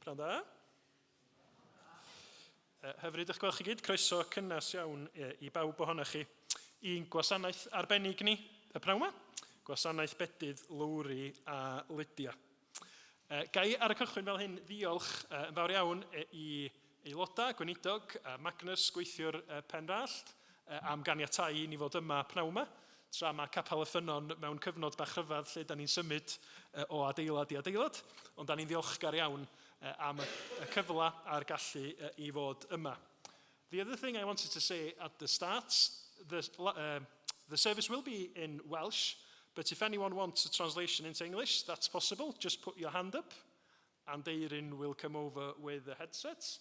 Pnawn da. Hyfryd eich gweld chi gyd. Croeso cynnes iawn i bawb ohonoch chi i'n gwasanaeth arbennig ni y pnawn yma. Gwasanaeth bedydd Lowri a Lydia. Ga i ar y cychwyn fel hyn ddiolch yn fawr iawn i aelodau, gweinidog, Magnus, gweithiwr Penrallt, am ganiatau i ni fod yma pnawn yma, tra mae Capel y Ffynnon mewn cyfnod bach rhyfedd lle da ni'n symud o adeilad i adeilad, ond da ni'n ddiolchgar iawn am y cyfle a'r gallu i fod yma. The other thing I wanted to say at the start, the, uh, the service will be in Welsh, but if anyone wants a translation into English, that's possible. Just put your hand up and Eirin will come over with the headset.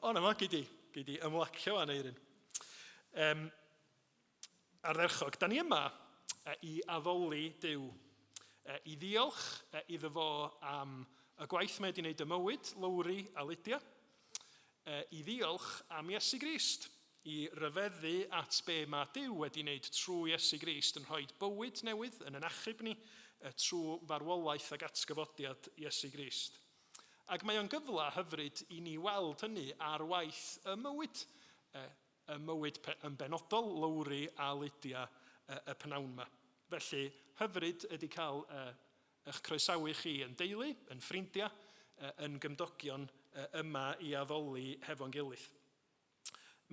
O, na fo, gei di, gei di ymlacio fan Eirin. Um, ardderchog. Da ni yma i addoli Duw, i ddiolch iddo fo am y gwaith mae wedi wneud y mywyd, Lowri a Lydia, i ddiolch am Iesu Grist, i ryfeddu at be mae Duw wedi wneud trwy Iesu Grist yn rhoi bywyd newydd yn yn achub ni trwy farwolaeth ac atgyfodiad Iesu Grist. Ac mae o'n gyfle hyfryd i ni weld hynny ar waith ym mywyd, ym mywyd yn benodol Lowri a Lydia y pnawn 'ma. Felly, hyfryd ydy cael eich croesawu chi yn deulu, yn ffrindiau, yn gymdogion yma i addoli hefo'n gilydd.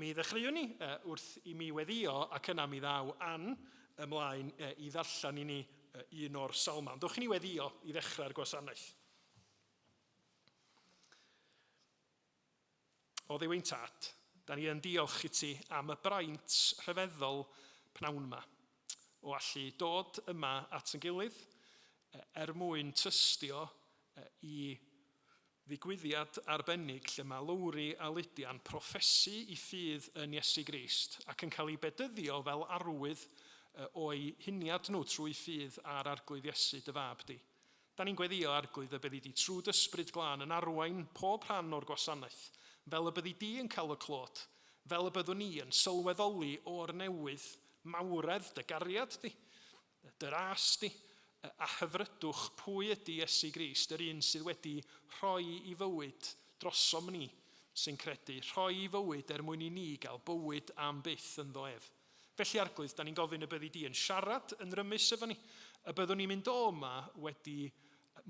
Mi ddechreuwn ni wrth i mi weddïo ac yna mi ddaw Ann ymlaen i ddarllen i ni un o'r salmau. Ond dowch i ni weddïo i ddechrau'r gwasanaeth. O Dduw ein Tad, da ni yn diolch i ti am y braint rhyfeddol pnawn yma o allu dod yma at yn gilydd er mwyn tystio i Ddigwyddiad arbennig lle mae Lowri a Lydia'n proffesu i ffydd yn Iesu Grist ac yn cael eu bedyddio fel arwydd o'u huniad nhw trwy ffydd ar Arglwydd Iesu dy Fab di. Da ni'n gweddïo, Arglwydd, y byddi di trwy d'Ysbryd Glân yn arwain pob rhan o'r gwasanaeth, fel y byddi di yn cael y clod, fel y byddwn ni yn sylweddoli o'r newydd mawredd dy gariad di, Dy ras di, a hyfrydwch pwy ydy Iesu Grist, yr un sydd wedi rhoi i fywyd drosom ni sy'n credu, rhoi i fywyd er mwyn i ni gael bywyd am byth ynddo ef. Felly, Arglwydd, da ni'n gofyn y byddi di yn siarad yn rymus efo ni, y byddwn ni'n mynd o yma wedi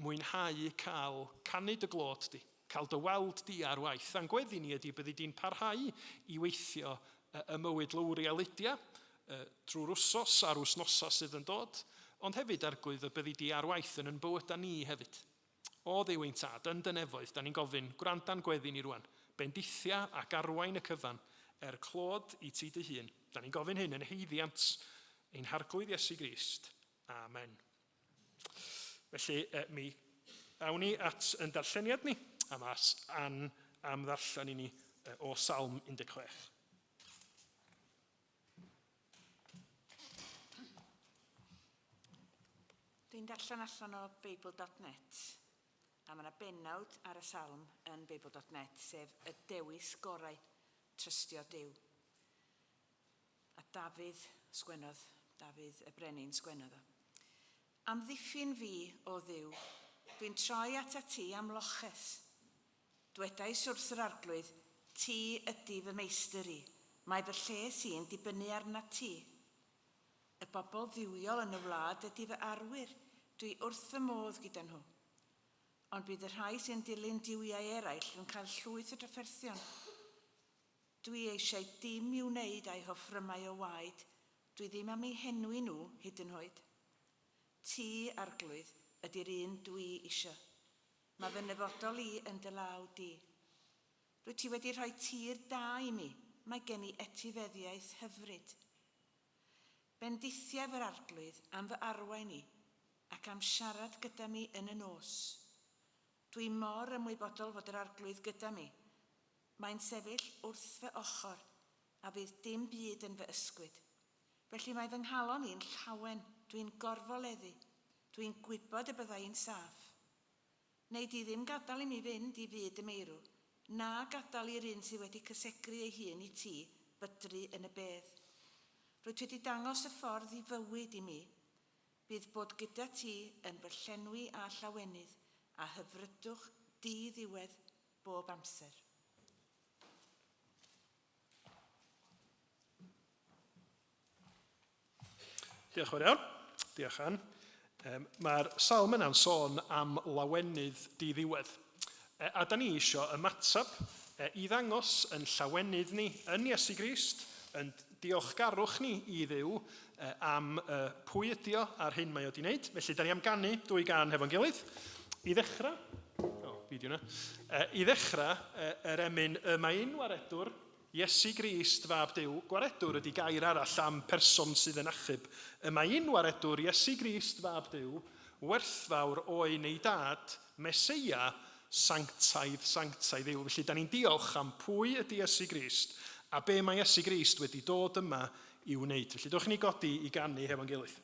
mwynhau cael canu dy glod di, cael dy weld di ar waith. A'n gweddi ni ydy byddi di'n parhau i weithio ym mywyd Lowri a Lydia drwy'r wsos a'r wythnosau sydd yn dod, ond hefyd, Arglwydd, y byddi di ar waith yn yn bywydau ni hefyd. O Dduw ein Tad, yn dy nefoedd, da ni'n gofyn, gwranda'n gweddi ni rwan, bendithia ac arwain y cyfan, er clod i ti dy hun. Da ni'n gofyn hyn yn haeddiant ein Harglwydd Iesu Grist. Amen. Felly, e, mi awn ni at yn darlleniad ni, a mae Ann am ddarllen i ni o Salm 16. Dwi'n darllen allan o Beibl.net, a mae yna bennawd ar y salm yn Beibl.net, sef y dewis gorau, trystio Duw. A Dafydd sgwennodd, Dafydd y brenin sgwennodd o. Amddiffyn fi, O Dduw, dwi'n troi atat ti am loches. Dwedais wrth yr Arglwydd, Ti ydy fy meistr i, mae fy lles i'n dibynnu arnat ti. Y bobl dduwiol yn y wlad ydy fy arwyr, dwi wrth fy modd gyda nhw. Ond bydd y rhai sy'n dilyn duwiau eraill yn cael llwyth o drafferthion. Dwi eisiau dim i'w wneud â'u hoffrymau o waed, dwi ddim am eu henwi nhw, hyd yn oed. Ti, Arglwydd, ydi'r un dwi isio. Mae fy nyfodol i yn dy law di. Rwyt ti wedi rhoi tir da i mi, mae gen i etifeddiaeth hyfryd. Bendithiaf yr Arglwydd am fy arwain i, ac am siarad gyda mi yn y nos. Dwi mor ymwybodol fod yr Arglwydd gyda mi, Mae'n sefyll wrth fy ochr, a fydd dim byd yn fy ysgwyd. Felly mae fy nghalon i'n llawen, dwi'n gorfoleddu, dwi'n gwybod y bydda i'n saff. Wnei di ddim gadael i mi fynd i fyd y meirw, na gadael i'r un sydd wedi cysegru ei hun i ti bydru yn y bedd. Rwyt wedi dangos y ffordd i fywyd i mi. Bydd bod gyda ti yn fy llenwi â llawenydd a hyfrydwch di-ddiwedd bob amser. Diolch yn fawr iawn. Diolch, Ann. Um, Mae'r salm yna'n sôn am lawenydd diddiwedd. E, a da ni eisiau ymateb e, i ddangos yn llawenydd ni yn Iesu Grist, yn diolchgarwch ni i Dduw e, am e, pwy ydi o a'r hyn mae o wedi wneud. Felly, da ni am ganu dwy gan hefo'n gilydd. I ddechrau, o, fideo yna. E, I ddechrau, e, yr emyn y mae un waredwr Iesu Grist, Fab Duw, Gwaredwr ydy gair arall am person sydd yn achub. Y mae un Waredwr, Iesu Grist, Fab Duw, werthfawr oen ei Dad, Meseia, sanctaidd, sanctaidd yw. Felly, da ni'n diolch am pwy ydy Iesu Grist a be mae Iesu Grist wedi dod yma i'w wneud. Felly, dewch i ni godi i ganu hefo'n gilydd.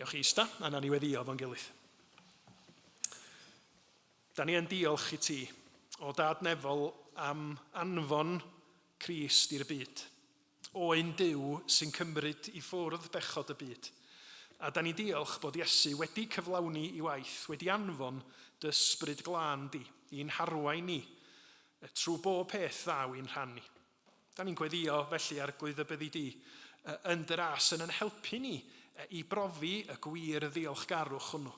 Gewch chi ista, a na ni weddio fo'n gilydd. Da ni yn diolch i ti, o Dad Nefol, am anfon Crist i'r byd. Oen Duw sy'n cymryd i ffwrdd bechod y byd. A da ni'n diolch bod Iesu wedi cyflawni i waith, wedi anfon dy ysbryd glân di, i'n harwain ni trwy bob peth ddaw i'n rhan ni. Da ni'n gweddio felly Arglwydd y byddi di yn dy ras yn yn helpu ni i brofi y gwir ddiolchgarwch hwnnw.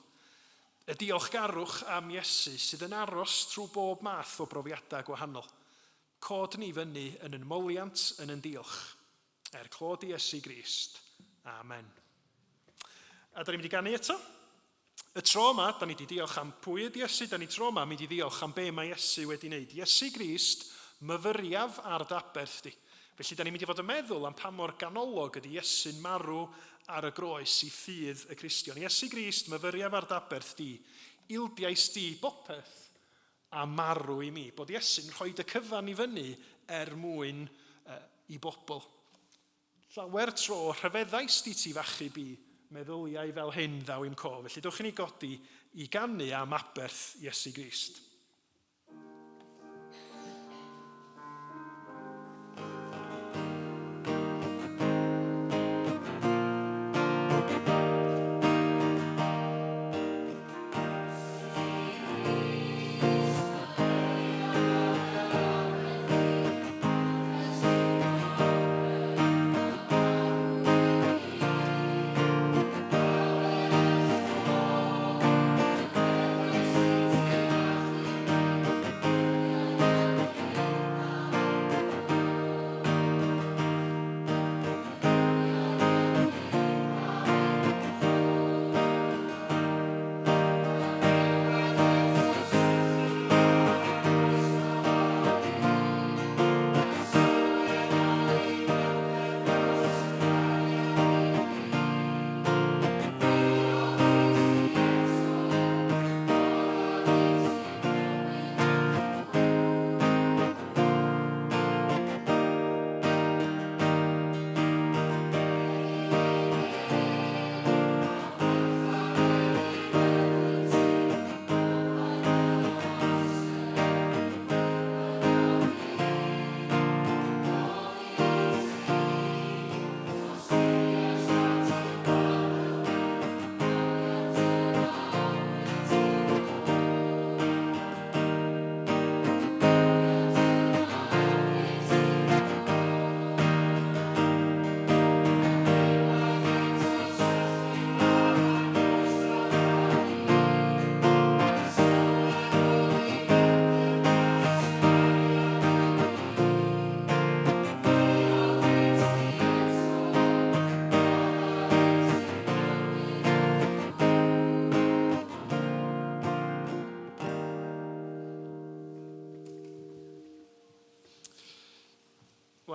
Y diolchgarwch am Iesu sydd yn aros trwy bob math o brofiadau gwahanol. Cod ni fyny yn yn moliant yn yn diolch. Er clod i Iesu Grist. Amen. A da ni'n mynd i ganu eto. Y tro yma, da ni wedi diolch am pwy ydy Iesu, da ni tro yma mynd i ddiolch am be mae Iesu wedi wneud. Iesu Grist, myfyriaf ar d'aberth di. Felly, da ni'n mynd i fod yn meddwl am pa mor ganolog ydy Iesu'n marw ar y groes i ffydd y Cristion. Iesu Grist, myfyriaf ar d'aberth di. Ildiais di bopeth a marw i mi. Bod Iesu'n rhoi y cyfan i fyny er mwyn i bobl. Llawer tro rhyfeddais di ti fachu bi, meddyliau fel hyn ddaw i'm cof. Felly dewch i ni godi i ganu am aberth Iesu Grist.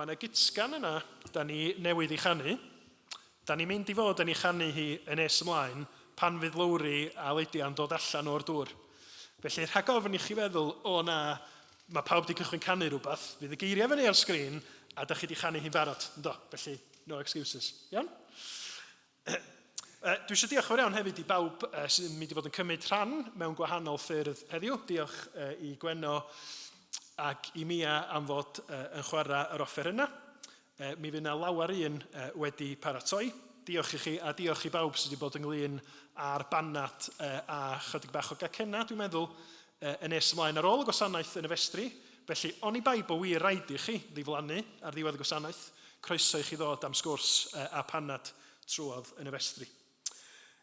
Wan, y gytgan yna, da ni newydd ei chanu, da ni'n mynd i fod yn ei chanu hi yn nes ymlaen pan fydd Lowri a Lydia'n dod allan o'r dŵr. Felly, rhag ofn i chi feddwl, o na, mae pawb wedi cychwyn canu rhywbeth, fydd y geiriau fyny ar sgrin a da chi wedi chanu hi'n barod, ynddo? Felly, no excuses. Iawn? Dwi eisiau diolch fawr iawn hefyd i bawb sy'n mynd i fod yn cymryd rhan mewn gwahanol ffyrdd heddiw. Diolch i Gwenno ac i Mia am fod yn chwarae yr offer yna. Mi fydd yna lawer un wedi paratoi. Diolch i chi a diolch i bawb sydd wedi bod ynglyn â'r banad a chydig bach o gacenna, dwi'n meddwl, yn nes ymlaen ar ôl y gwasanaeth yn y festri. Felly, oni bai bod wir raid i chi ddiflannu ar ddiwedd y gwasanaeth, croeso i chi ddod am sgwrs a panad trwodd yn y festri.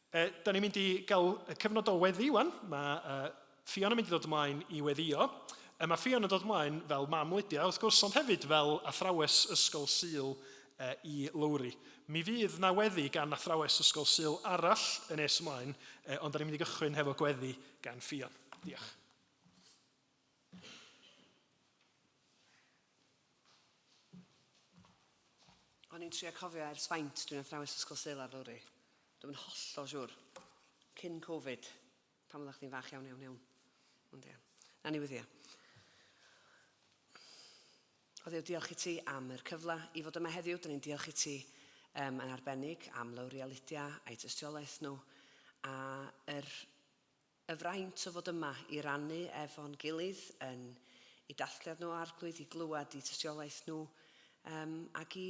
E, da ni'n mynd i gael cyfnod o weddi wan. Mae Ffion yn mynd i ddod ymlaen i weddio. E, mae Ffion yn dod ymlaen fel mam Lydia, wrth gwrs, ond hefyd fel athrawes ysgol Sul i Lowri. Mi fydd na weddi gan athrawes ysgol Sul arall yn nes ymlaen, ond da ni'n mynd i gychwyn hefo gweddi gan Ffion. Diolch. O'n i'n trio cofio ers faint dwi'n athrawes ysgol Sul ar Lowri. Dwi'm yn hollol siŵr. Cyn Covid, pan oeddach chdi'n fach iawn, iawn, iawn. Ond ia. Na ni wyddia. O Dduw, diolch i ti am yr cyfle i fod yma heddiw. Dyn ni'n diolch i ti um, yn arbennig am Lowri a Lydia a'i tystiolaeth nhw a yr Y fraint o fod yma i rannu efo'n gilydd yn eu dathliad nhw, Arglwydd, i glywed eu tystiolaeth nhw, um, ac i,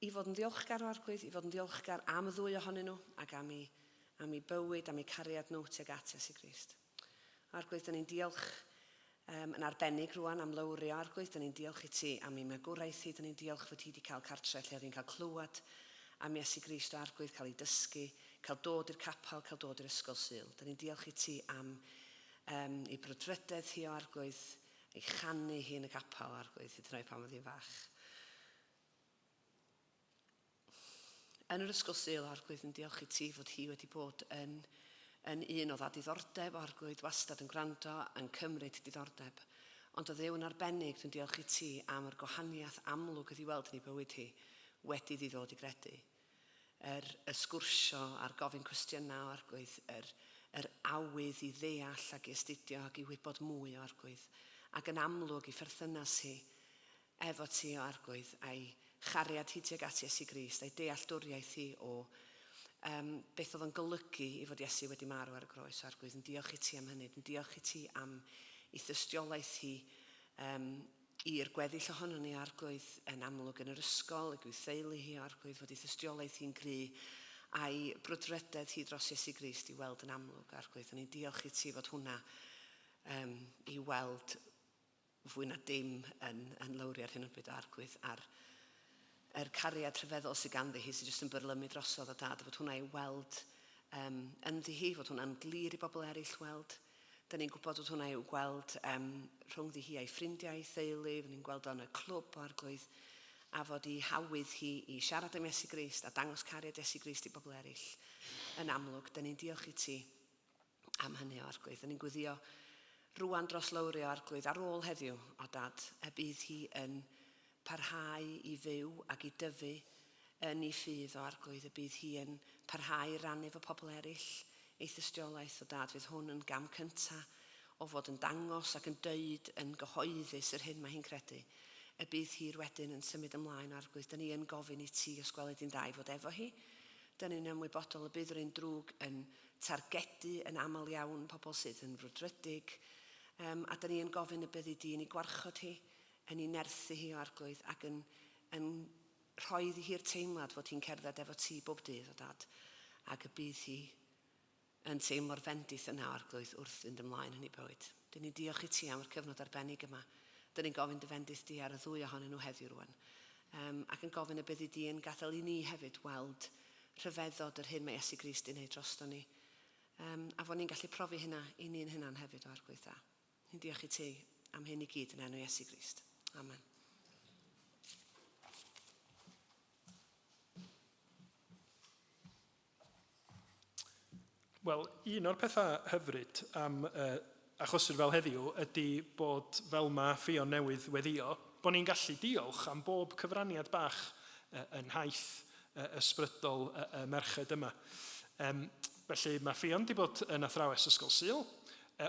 i fod yn ddiolchgar o Arglwydd, i fod yn ddiolchgar am y ddwy ohonyn nhw, ac am eu, am eu bywyd, am eu cariad nhw tuag at Iesu Grist. Arglwydd, dyn ni'n diolch um, yn arbennig rwan am Lowri o Arglwydd. Dyn ni'n diolch i ti am ei magwraeth hi. Dyn ni'n diolch fod hi wedi cael cartre lle oedd hi'n cael clywed am Iesu Grist o Arglwydd, cael ei dysgu, cael dod i'r capel, cael dod i'r ysgol Sul. Dyn ni'n diolch i ti am um, ei brwdfrydedd hi o Arglwydd, ei chanu hi yn y capel o Arglwydd, hyd yn oed pan oedd hi'n fach. Yn yr Ysgol Sul, Arglwydd, yn diolch i ti fod hi wedi bod yn, yn un oedd â diddordeb, Arglwydd, wastad yn gwrando, yn cymryd diddordeb. Ond o Dduw yn arbennig, dwi'n diolch i ti am yr gwahaniaeth amlwg oedd i weld yn ei bywyd hi wedi iddi ddod i gredu. Yr, y sgwrsio a'r gofyn cwestiynau, o Arglwydd, yr, yr awydd i ddeall ac i astudio ac i wybod mwy, o Arglwydd. Ac yn amlwg i pherthynas hi efo ti, o Arglwydd, a'i chariad hi tuag at Iesu Grist, a'i dealltwriaeth hi o um, beth oedd o'n golygu i fod Iesu wedi marw ar y groes, o Arglwydd. Yn diolch i ti am hynny. Yn diolch i ti am ei thystiolaeth hi um, i'r gweddill ohonon ni, Arglwydd, yn amlwg yn yr ysgol, ac i'w theulu hi, o Arglwydd, fod ei thystiolaeth hi'n gry a'i brwdfrydedd hi dros Iesu Grist i weld yn amlwg, Arglwydd. O'n i'n diolch i ti fod hwnna um, i weld fwy na dim yn, yn Lowri ar hyn o bryd o Arglwydd a'r yr cariad rhyfeddol sydd ganddi hi sydd jyst yn byrlymu drosodd o dad, fod hwnna i weld um, ynddi hi, fod hwnna'n glir i bobl eraill weld. Da ni'n gwybod fod hwnna i'w gweld um, rhwngddi hi a'i ffrindiau, ei theulu, fod ni'n gweld o'n y clwb o Arglwydd, a fod i hawydd hi i siarad am Iesu Grist a dangos cariad Iesu Grist i bobl eraill yn amlwg. Da ni'n diolch i ti am hynny, o Arglwydd. Dyn ni'n gweddio rwan dros Lowri, o Arglwydd, ar ôl heddiw, o Dad, y bydd hi yn parhau i fyw ac i dyfu yn ei ffydd, o Arglwydd, y bydd hi yn parhau i rannu efo pobl eraill ei thystiolaeth, o Dad, fydd hwn yn gam cynta o fod yn dangos ac yn dweud yn gyhoeddus yr hyn mae hi'n credu, y bydd hi'r wedyn yn symud ymlaen, o Arglwydd. Dyn ni yn gofyn i ti, os gweled di'n dda, i fod efo hi. Dyn ni'n ymwybodol y bydd yr un drwg yn targedu yn aml iawn pobl sydd yn frwdfrydig, um, a dyn ni yn gofyn y byddi di yn ei gwarchod hi, yn ei nerthu hi o Arglwydd, ac yn, yn rhoi iddi hi'r teimlad fod hi'n cerdded efo ti bob dydd o Dad, ac y bydd hi yn teimlo'r fendith yna o Arglwydd wrth fynd ymlaen yn ei bywyd. Dyn ni'n diolch i ti am yr cyfnod arbennig yma. Dyn ni'n gofyn dy fendith di ar y ddwy ohonyn nhw heddiw rwan. Um, ac yn gofyn y byddi di yn gadael i ni hefyd weld rhyfeddod yr hyn mae Iesu Grist 'di wneud drosto ni. Um, a fod ni'n gallu profi hynna i ni'n hunan hefyd o Arglwydd da. Ni'n diolch i ti am hyn i gyd yn enw Iesu Grist. Amen. Wel, un o'r pethau hyfryd am uh, achosur fel heddiw ydy bod fel mae Ffion newydd weddio, Bod ni'n gallu diolch am bob cyfraniad bach yn nhaith ysbrydol y merched yma. Um, felly mae Ffion wedi bod yn athrawes Ysgol Sul,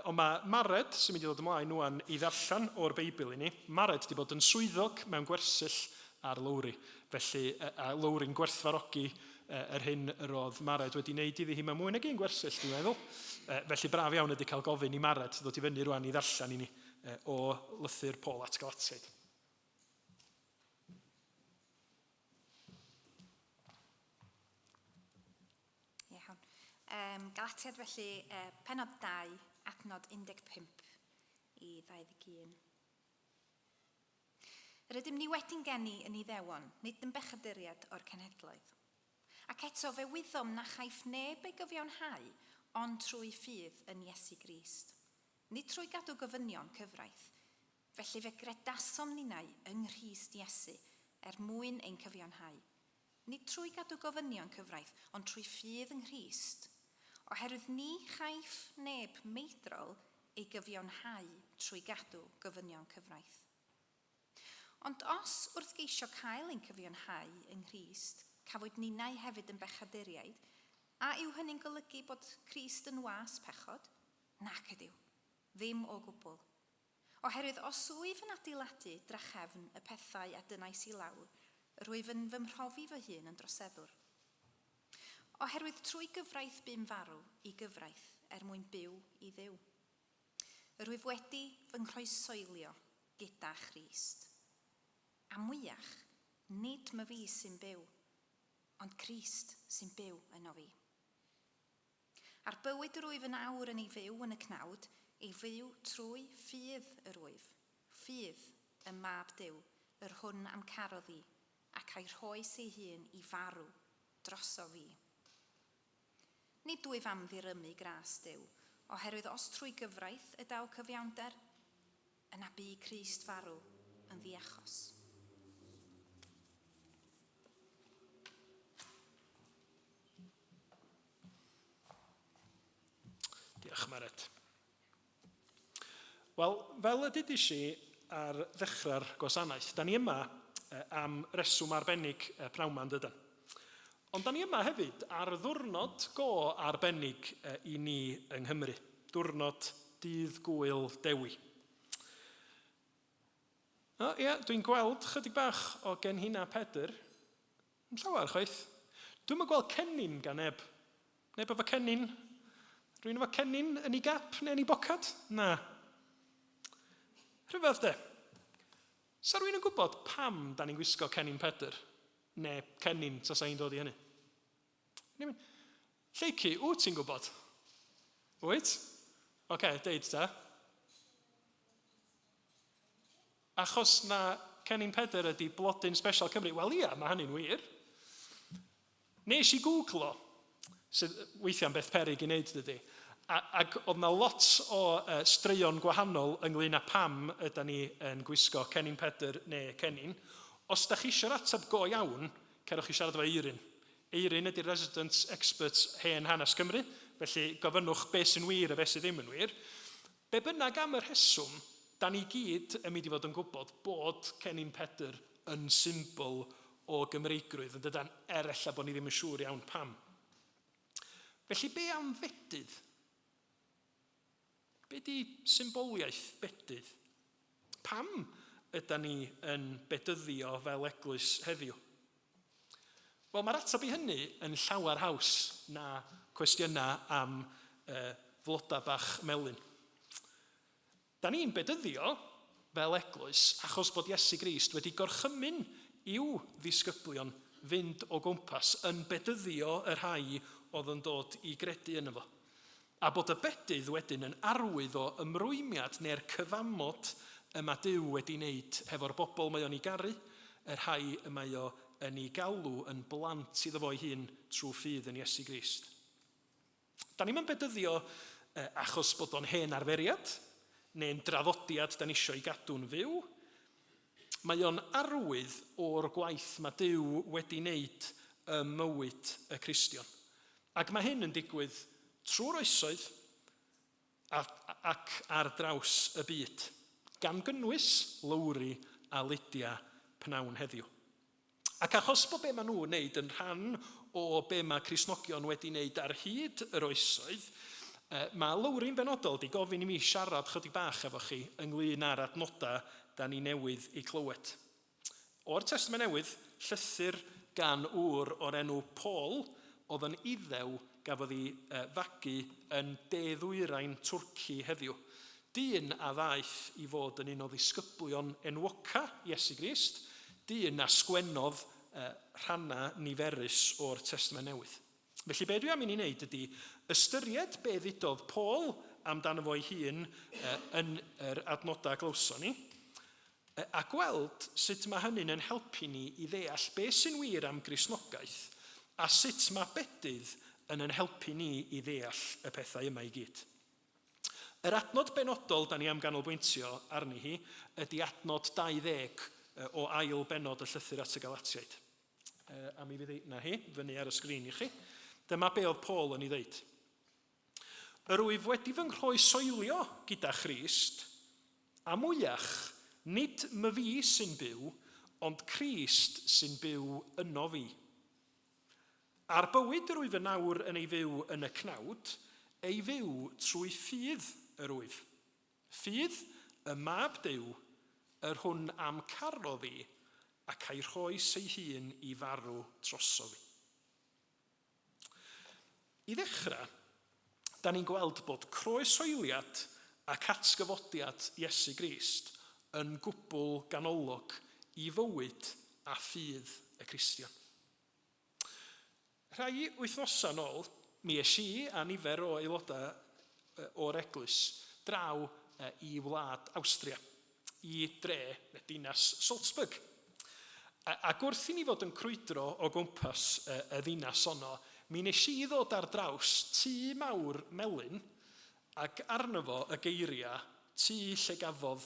ond mae Mared, sy'n mynd i ddod ymlaen wan i ddarllen o'r Beibl i ni, Mared wedi bod yn swyddog mewn gwersyll ar Lowri. Felly, a Lowri'n gwerthfarogi yr hyn yr oedd Mared wedi wneud iddi hi mewn mwy nag un gwersyll, dwi'n meddwl. Felly braf iawn ydy cael gofyn i Mared ddod i fyny rwan i ddarllen i ni o lythyr Paul at Galatiaid. Iawn. Um, Galatiad felly, uh, penod 2, adnod 15 i 21. Rydym ni wedi'n geni yn Iddewon, nid yn bechaduriaid o'r cenhedloedd. Ac eto fe wyddom na chaiff neb ei gyfiawnhau ond trwy ffydd yn Iesu Grist, nid trwy gadw gofynion cyfraith. Felly fe gredasom ninnau yng Nghrist Iesu er mwyn ein cyfiawnhau, nid trwy gadw gofynion cyfraith, ond trwy ffydd yng Nghrist, oherwydd ni chaiff neb meidrol ei gyfiawnhau trwy gadw gofynion cyfraith. Ond os, wrth geisio cael ein cyfiawnhau yng Nghrist, cafwyd ninnau hefyd yn bechaduriaid, a yw hynny'n golygu bod Crist yn was pechod? Nac ydyw, ddim o gwbl. Oherwydd os wyf yn adeiladu drachefn y pethau a dynnais i lawr, rwyf yn fy mhrofi fy hun yn droseddwr. Oherwydd trwy gyfraith bum farw i gyfraith er mwyn byw i Dduw. Rwyf wedi fy nghroesoelio gyda Christ. A mwyach, nid myfi sy'n byw, ond Crist sy'n byw yno fi. A'r bywyd yr wyf yn awr yn ei fyw yn y cnawd, ei fyw trwy ffydd yr wyf, ffydd ym Mab Duw, yr hwn a'm carodd i, ac a'i rhoes ei hun i farw drosof fi. Nid wyf am ddirymu gras Duw, oherwydd os trwy gyfraith y daw cyfiawnder, yna bu Crist farw yn ddiachos. Diolch, Mared. Wel, fel y dudis i ar ddechrau'r gwasanaeth, da ni yma am reswm arbennig pnawn 'ma, yn dydan? Ond da ni yma hefyd ar ddwrnod go arbennig i ni yng Nghymru, diwrnod Dydd Gŵyl Dewi. O, ie, dwi'n gweld chydig bach o genhina Pedr. Yn llawer chwaith. Dwi'm yn gweld cennin gan neb. Neb efo cennin? Rhywun efo cennin yn ei gap neu yn ei bocad? Na. Rhyfedd de. Sa rhywun yn gwybod pam da ni'n gwisgo cennin Pedr? Neu cennin, tasa i'n dod i hynny. Lleucu, wyt ti'n gwybod? Wyt? Oce, okay, deud ta. Achos na Cennin Pedr ydy blodyn sbesial Cymru. Wel ia, mae hynny'n wir. Nes i googlo, sydd weithiau'n beth peryg i wneud dydy, a, ac oedd na lot o uh, straeon gwahanol ynglyn â pam yda ni yn gwisgo Cennin Pedr neu Cennin. Os da chi eisiau'r ateb go iawn, cerwch i siarad efo Eirin. Eirin ydy'r resident expert hen hanes Cymru, felly gofynnwch beth sy'n wir a beth sydd ddim yn wir. Be bynnag am y rheswm, da ni gyd yn mynd i fod yn gwybod bod Cennin Pedr yn symbol o Gymreigrwydd, yn dydan, er ella bod ni ddim yn siŵr iawn pam. Felly be am fedydd? Be di symboliaeth bedydd? Pam ydan ni yn bedyddio fel eglwys heddiw? Wel, mae'r ateb i hynny yn llawer haws na cwestiynau am uh, flodau bach melyn. Da ni'n bedyddio fel eglwys achos bod Iesu Grist wedi gorchymyn i'w ddisgyblion fynd o gwmpas yn bedyddio y rhai oedd yn dod i gredu yno fo. A bod y bedydd wedyn yn arwydd o ymrwymiad neu'r cyfamod y mae Duw wedi wneud hefo'r bobl mae o'n ei garu, y rhai y mae o yn eu galw yn blant iddo fo'i hun trwy ffydd yn Iesu Grist. Da ni'm yn bedyddio achos bod o'n hen arferiad, neu'n draddodiad da ni isio i gadw'n fyw. Mae o'n arwydd o'r gwaith mae Duw wedi wneud ym mywyd y Cristion. Ac mae hyn yn digwydd trwy'r oesoedd ac ar draws y byd, gan gynnwys Lowri a Lydia pnawn heddiw. Ac achos bod be maen nhw'n wneud yn rhan o be mae Cristnogion wedi wneud ar hyd yr oesoedd, mae Lowri'n benodol wedi gofyn i mi siarad chydig bach efo chi ynglyn â'r adnodau da ni newydd eu clywed. O'r Testament Newydd, llythyr gan ŵr o'r enw Paul, oedd yn Iddew gafodd ei fagu yn de-ddwyrain Twrci heddiw. Dyn a ddaeth i fod yn un o ddisgyblion enwoca Iesu Grist, dyn a sgwennodd rhannau niferus o'r Testament Newydd. Felly be dwi am i ni wneud ydy ystyried be ddudodd Paul amdano fo'i hun yn yr adnodau glywson ni, a gweld sut mae hynny'n yn helpu ni i ddeall be sy'n wir am Gristnogaeth a sut mae bedydd yn yn helpu ni i ddeall y pethau yma i gyd. Yr adnod benodol da ni am ganolbwyntio arni hi ydy adnod 20 o ail bennod y llythyr at y Galatiaid. A mi fydd ei, na hi, fyny ar y sgrin i chi. Dyma be oedd Paul yn ei ddeud. Yr wyf wedi fy nghroesoelio gyda Christ, a mwyach, nid myfi sy'n byw, ond Crist sy'n byw yno fi. A'r bywyd yr wyf yn awr yn ei fyw yn y cnawd, ei fyw trwy ffydd yr wyf. Ffydd y Mab Duw, yr hwn a'm carodd i, ac a'i rhoes ei hun i farw drosof fi. I ddechrau, da ni'n gweld bod croeshoeliad ac atgyfodiad Iesu Grist yn gwbl ganolog i fywyd a ffydd y Cristion. Rhai wythnosau nôl, mi es i a nifer o aelodau o'r eglwys draw i wlad Awstria. i dre, neu dinas Salzburg. Ac wrth i ni fod yn crwydro o gwmpas y, y ddinas honno, mi nes i ddod ar draws tŷ mawr melyn, ac arno fo y geiriau, tŷ lle gafodd,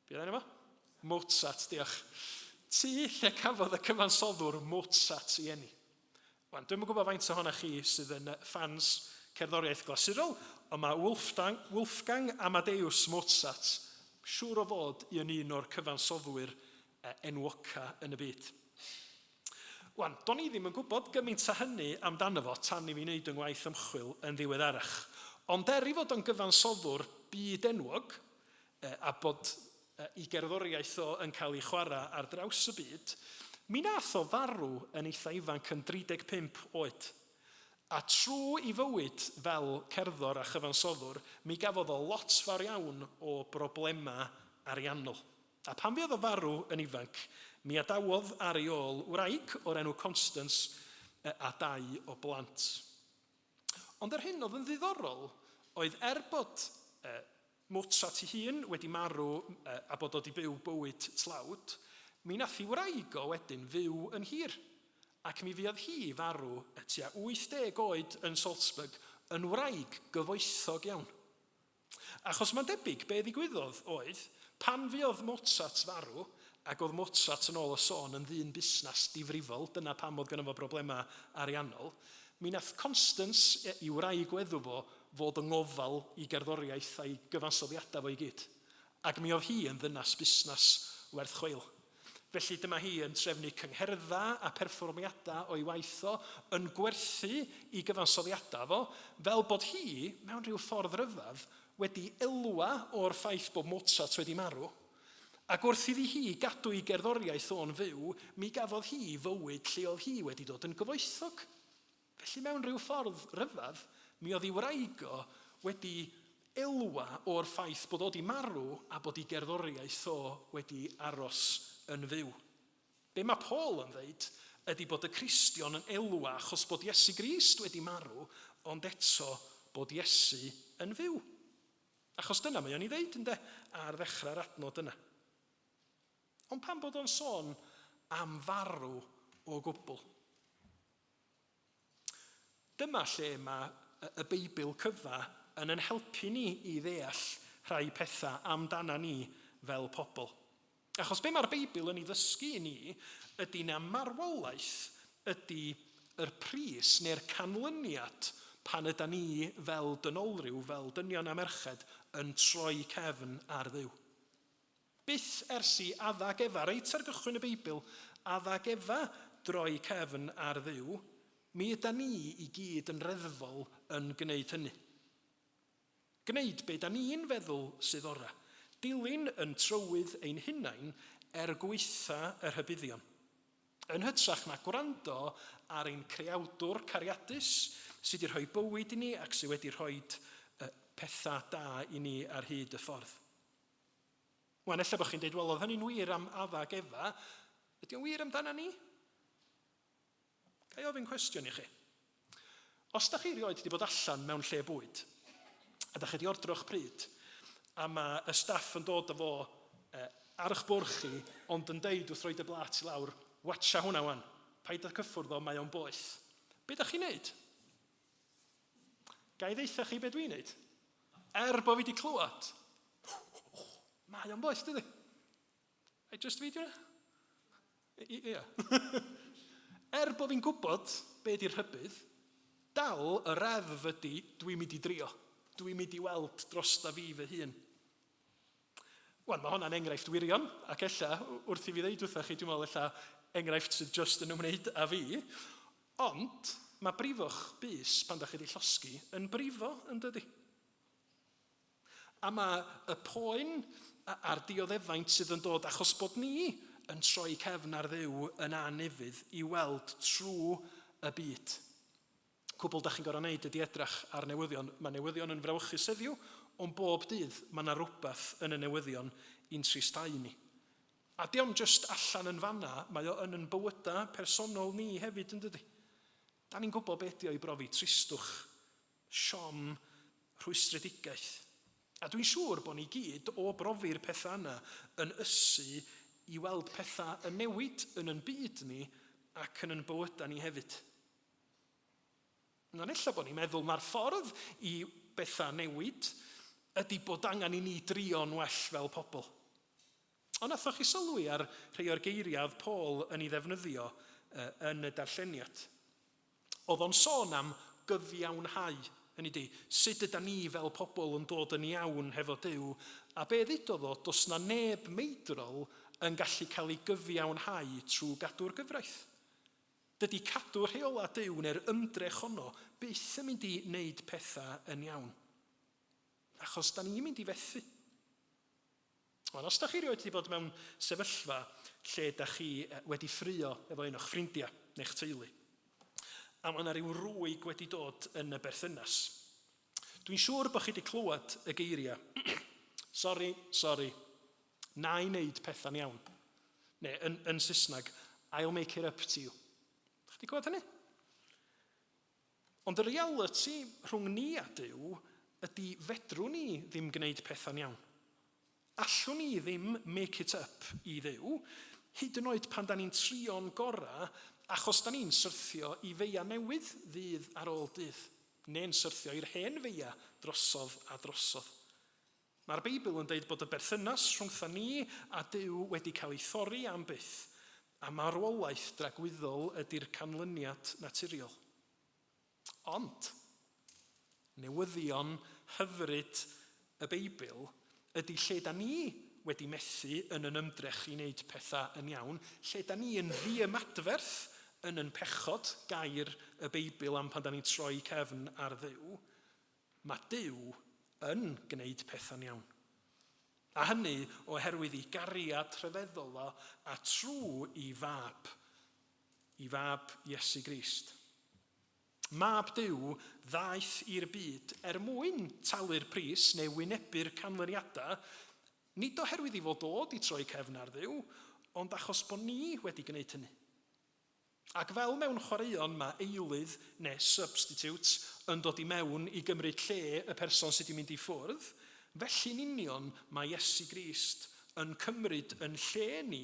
be oedd enw fo? Mozart, diolch. Tŷ lle cafodd y cyfansoddwr Mozart i eni. Wan, dwi'm yn gwybod faint ohonoch chi sydd yn ffans cerddoriaeth glasurol, ond mae Wolfgang, Wolfgang Amadeus Mozart siŵr o fod yn un o'r cyfansoddwyr enwoca yn y byd. Wan, do'n i ddim yn gwybod gymaint â hynny amdano fo tan i fi wneud yng ngwaith ymchwil yn ddiweddarach. Ond er ei fod o'n gyfansoddwr byd enwog, a bod i gerddoriaeth o yn cael ei chwarae ar draws y byd, mi nath o farw yn eitha ifanc yn 35 oed. A trwy i fywyd fel cerddor a chyfansoddwr, mi gafodd o lot fawr iawn o broblemau ariannol. A pan fuodd o farw yn ifanc, mi adawodd ar ei ôl wraig o'r enw Constance a dau o blant. Ond yr hyn oedd yn ddiddorol oedd er bod Mozart ei hun wedi marw a bod o 'di byw bywyd tlawd, mi nath ei wraig o wedyn fyw yn hir, ac mi fuodd hi farw tua 80 oed yn Salzburg yn wraig gyfoethog iawn. Achos mae'n debyg be ddigwyddodd oedd, pan fuodd Mozart farw, ac oedd Mozart yn ôl y sôn yn ddyn busnes difrifol, dyna pam oedd gynno fo broblemau ariannol, mi nath Constance, ei wraig weddw fo, fod yng ngofal i gerddoriaeth a'i gyfansoddiadau fo i gyd. Ac mi oedd hi yn ddynas busnes werth chweil. Felly dyma hi yn trefnu cyngherddau a pherfformiadau o'i waith o, yn gwerthu i gyfansoddiadau fo, fel bod hi, mewn rhyw ffordd ryfedd, wedi elwa o'r ffaith bod Mozart wedi marw. Ac wrth iddi hi gadw ei gerddoriaeth o'n fyw, mi gafodd hi fywyd lle oedd hi wedi dod yn gyfoethog. Felly mewn rhyw ffordd ryfedd, mi oedd ei wraig o wedi elwa o'r ffaith bod o 'di marw a bod ei gerddoriaeth o wedi aros yn fyw. Be mae Paul yn ddeud ydy bod y Cristion yn elwa achos bod Iesu Grist wedi marw, ond eto bod Iesu yn fyw. Achos dyna mae o'n ei ddeud, ynde, ar ddechrau'r adnod yna. Ond pam bod o'n sôn am farw o gwbl? Dyma lle mae y Beibl cyfa yn yn helpu ni i ddeall rhai pethau amdana ni fel pobl. Achos be mae'r Beibl yn ei ddysgu i ni ydy na marwolaeth ydy yr pris neu'r canlyniad pan yda ni fel dynolryw, fel dynion a merched, yn troi cefn ar Dduw. Byth ers i Adda ac Efa, reit ar gychwyn y Beibl, Adda ac Efa droi cefn ar Dduw, mi yda ni i gyd yn reddfol yn gwneud hynny. Gwneud be da ni'n feddwl sydd ora. Dilyn yn trywydd ein hunain er gwaetha y rhybuddion. Yn hytrach na gwrando ar ein Creawdwr cariadus sydd wedi rhoi bywyd i ni ac sydd wedi rhoi pethau da i ni ar hyd y ffordd. Wan, ella bod chi'n dweud, wel, oedd hynny'n wir am Adda ac Efa. Ydy o'n wir amdana ni? Ga i ofyn cwestiwn i chi? Os da chi erioed wedi bod allan mewn lle bwyd, a da chi wedi ordro'ch pryd, a mae y staff yn dod â fo eh, ar eich bwrch chi, ond yn deud wrth roed y blat i lawr, watcha hwnna wan, paid â cyffwrdd o, mae o'n boeth. Be da chi'n neud? Ga i ddeutha chi be dwi'n neud? Er bod fi wedi clywed, mae o'n boeth, dydy? Ai just fi di hwnna? Ia. Er bod fi'n gwybod be di'r rhybudd, dal y reddf ydy dwi'n mynd i drio. Dwi'n mynd i weld drosta fi fy hun. Wan, mae hwnna'n enghraifft wirion, ac ella, wrth i fi ddeud wrtha chi, dwi'n meddwl ella enghraifft sydd just yn ymwneud â fi, ond mae brifo'ch bys pan da chi wedi llosgi yn brifo, yn dydy? A mae y poen a'r dioddefaint sydd yn dod achos bod ni yn troi cefn ar Dduw yn anufudd i weld trwy y byd. Cwbl da chi'n gorfod wneud ydy edrach ar newyddion. Mae newyddion yn frawychus heddiw, ond bob dydd mae yna rywbeth yn y newyddion i'n tristau ni. A dio'm jyst allan yn fanna, mae o yn yn bywydau personol ni hefyd yn dydy. Da ni'n gwybod be ydy o i brofi tristwch, siom, rhwystredigaeth. A dwi'n siŵr bod ni gyd, o brofi'r pethau yna, yn ysu i weld pethau yn newid yn yn byd ni ac yn yn bywydau ni hefyd. Na'n ella bod ni'n meddwl mae'r ffordd i bethau newid ydy bod angen i ni drio'n well fel pobl. Ond nathoch chi sylwi ar rhai o'r geiriau oedd Paul yn ei ddefnyddio yn y darlleniad? Oedd o'n sôn am gyfiawnhau, hynny ydy, sut yda ni fel pobl yn dod yn iawn hefo Duw, a be ddudodd o, does na neb meidrol yn gallu cael ei gyfiawnhau trwy gadw'r gyfraith. Dydy cadw rheolau Duw neu'r ymdrech honno byth yn mynd i wneud pethau yn iawn. Achos da ni'n mynd i fethu. Wan, os da chi erioed wedi bod mewn sefyllfa lle da chi wedi ffrio efo un o'ch ffrindiau neu'ch teulu, a mae yna rhyw rwyg wedi dod yn y berthynas, dwi'n siŵr bod chi wedi clywed y geiriau, sori, sori, na i wneud pethau'n iawn. Neu, yn, yn Saesneg, I'll make it up to you. Chi wedi clywed hynny? Ond y realiti rhwng ni a Duw ydy fedrwn ni ddim gwneud pethau'n iawn. Allwn ni ddim make it up i Dduw, hyd yn oed pan da ni'n trio'n gorau, achos da ni'n syrthio i feia newydd ddydd ar ôl dydd, neu'n syrthio i'r hen feia drosodd a drosodd. Mae'r Beibl yn dweud bod y berthynas rhwngtha ni a Duw wedi cael ei thorri am byth, a marwolaeth dragwyddol ydy'r canlyniad naturiol. Ond, newyddion hyfryd y Beibl ydy lle da ni wedi methu yn yn ymdrech i wneud pethau yn iawn, lle da ni yn ddiymadferth yn yn pechod, gair y Beibl am pan da ni'n troi cefn ar Dduw, Mae Duw yn gwneud pethau'n iawn. A hynny oherwydd ei gariad rhyfeddol o a trwy ei fab, ei fab Iesu Grist. Mab Duw ddaeth i'r byd er mwyn talu'r pris neu wynebu'r canlyniadau, nid oherwydd ei fod o 'di troi cefn ar Dduw, ond achos bod ni wedi gwneud hynny. Ac fel mewn chwaraeon mae eilydd neu substitute yn dod i mewn i gymryd lle y person sydd wedi mynd i ffwrdd, felly'n union mae Iesu Grist yn cymryd yn lle ni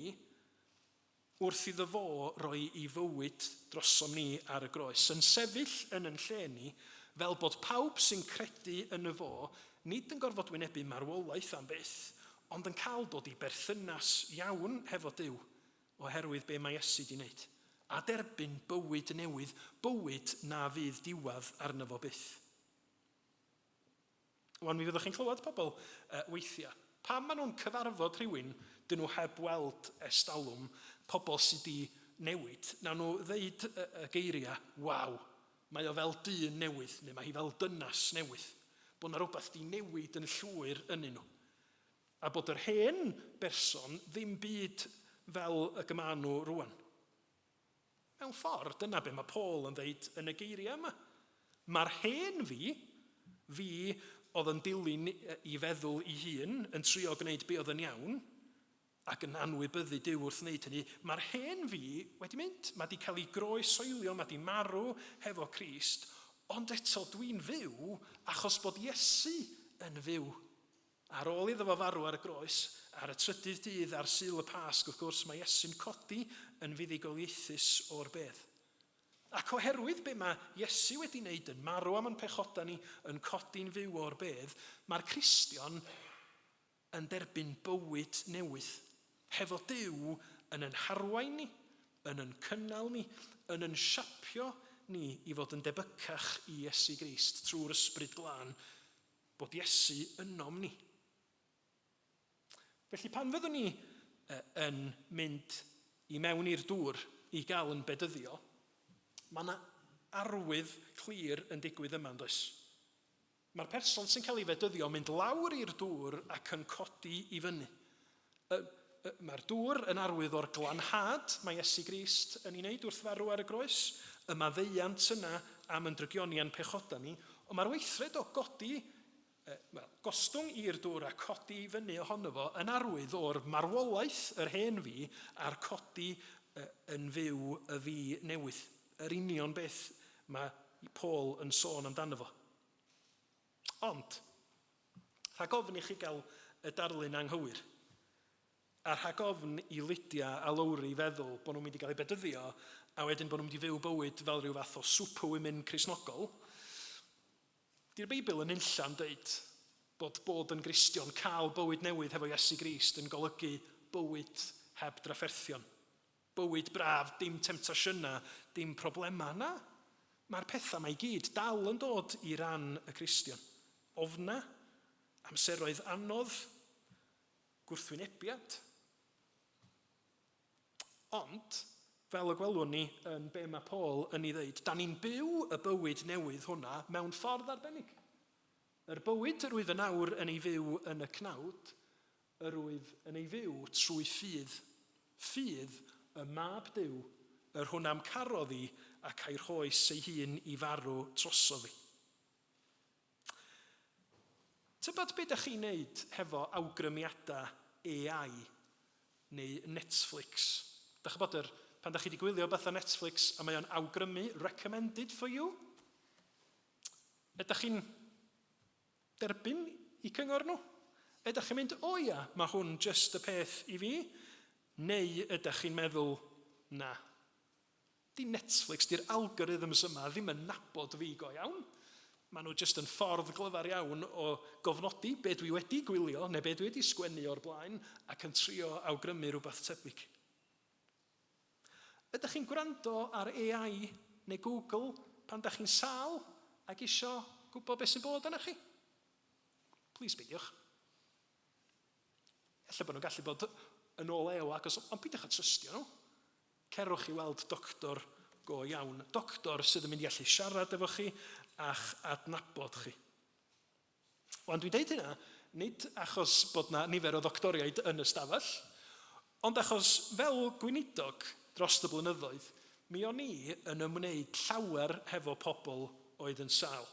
wrth iddo fo roi ei fywyd drosom ni ar y groes, yn sefyll yn yn lle ni, fel bod pawb sy'n credu yno fo nid yn gorfod wynebu marwolaeth am byth, ond yn cael dod i berthynas iawn hefo Duw. Oherwydd be mae Iesu 'di wneud. A derbyn bywyd newydd, bywyd na fydd diwedd arno fo byth. Wan, mi fyddwch chi'n clywed pobl uh, weithiau. Pan maen nhw'n cyfarfod rhywun dyn nhw heb weld ers talwm, pobl sydd 'di newid, nawn nhw ddeud y, y geiriau, waw, mae o fel dyn newydd, neu mae hi fel dynas newydd. Bod 'na rywbeth 'di newid yn llwyr ynyn nhw. A bod yr hen berson ddim byd fel y maen nhw rwan. Mewn ffordd, dyna be mae Paul yn dweud yn y geiriau yma. Mae'r hen fi, fi oedd yn dilyn i feddwl i hun, yn trio gwneud be oedd yn iawn, ac yn anwybyddu Duw wrth wneud hynny, mae'r hen fi wedi mynd. Mae wedi cael ei groesoelio, mae wedi marw hefo Crist, ond eto dwi'n fyw achos bod Iesu yn fyw. Ar ôl iddo fo farw ar y groes, ar y trydydd dydd ar Sul y Pasg, wrth gwrs, mae Iesu'n codi yn fuddugoliaethus o'r bedd. Ac oherwydd be mae Iesu wedi wneud yn marw am ein pechodau ni, yn codi'n fyw o'r bedd, mae'r Cristion yn derbyn bywyd newydd, hefo Duw yn yn harwain ni, yn yn cynnal ni, yn yn siapio ni i fod yn debycach i Iesu Grist trwy'r Ysbryd Glân bod Iesu ynom ni. Felly pan fyddwn ni yn mynd i mewn i'r dŵr i gael yn bedyddio, mae yna arwydd clir yn digwydd yma, yn does? Mae'r person sy'n cael ei fedyddio yn mynd lawr i'r dŵr ac yn codi i fyny. Mae'r dŵr yn arwydd o'r glanhad mae Iesu Grist yn ei wneud wrth farw ar y groes, y maddeuant yna am yn drygioni a'n pechodau ni, ond mae'r weithred o godi, wel, gostwng i'r dŵr a codi i fyny ohono fo yn arwydd o'r marwolaeth yr hen fi a'r codi yn fyw y fi newydd. Yr union beth mae Paul yn sôn amdano fo. Ond, rhag ofn i chi gael y darlun anghywir, a rhag ofn i Lydia a Lowri feddwl bod nhw'n mynd i gael eu bedyddio, a wedyn bod nhw'n mynd i fyw bywyd fel rhyw fath o superwomen Cristnogol, di'r Beibl yn unlla'n dweud bod bod yn Gristion, cael bywyd newydd hefo Iesu Grist yn golygu bywyd heb drafferthion. Bywyd braf, dim temtasiynau, dim problemau. Na, mae'r pethau 'ma i gyd dal yn dod i ran y Cristion. Ofnau, amseroedd anodd, gwrthwynebiad. Ond, fel y gwelwn ni yn be mae Paul yn ei ddeud, da ni'n byw y bywyd newydd hwnna mewn ffordd arbennig. Yr bywyd yr wyf yn awr yn ei fyw yn y cnawd, Yr wyf yn ei fyw trwy ffydd, ffydd y Mab Duw, yr hwn a'm carodd i ac a'i rhoes ei hun i farw trosof fi. Tybed be dach chi'n neud hefo awgrymiadau AI neu Netflix? Dach ch'bod yr, pan dach chi 'di gwylio wbath ar Netflix a mae o'n awgrymu recommended for you? Ydach chi'n Derbyn eu cyngor nhw? Ydych chi'n mynd, o ia, mae hwn jyst y peth i fi? Neu ydych chi'n meddwl, na, di Netflix, di'r algorithms yma ddim yn nabod fi go iawn. Maen nhw jyst yn ffordd glyfar iawn o gofnodi be dwi wedi gwylio neu be dwi wedi sgwennu o'r blaen ac yn trio awgrymu rhywbeth tebyg. Ydych chi'n gwrando ar AI neu Google pan dach chi'n sâl ac isio gwybod beth sy'n bod arnoch chi? Plîs beidiwch. Ella bod nhw'n gallu bod yn ôl ew agos, ond peidiwch â trystio nhw. Cerwch i weld doctor go iawn. Doctor sydd yn mynd i allu siarad efo chi a'ch adnabod chi. Wan, dwi'n deud hynna, nid achos bod 'na nifer o ddoctoriaid yn y stafell, ond achos fel gweinidog dros y blynyddoedd, mi o'n i yn ymwneud llawer hefo pobl oedd yn sâl.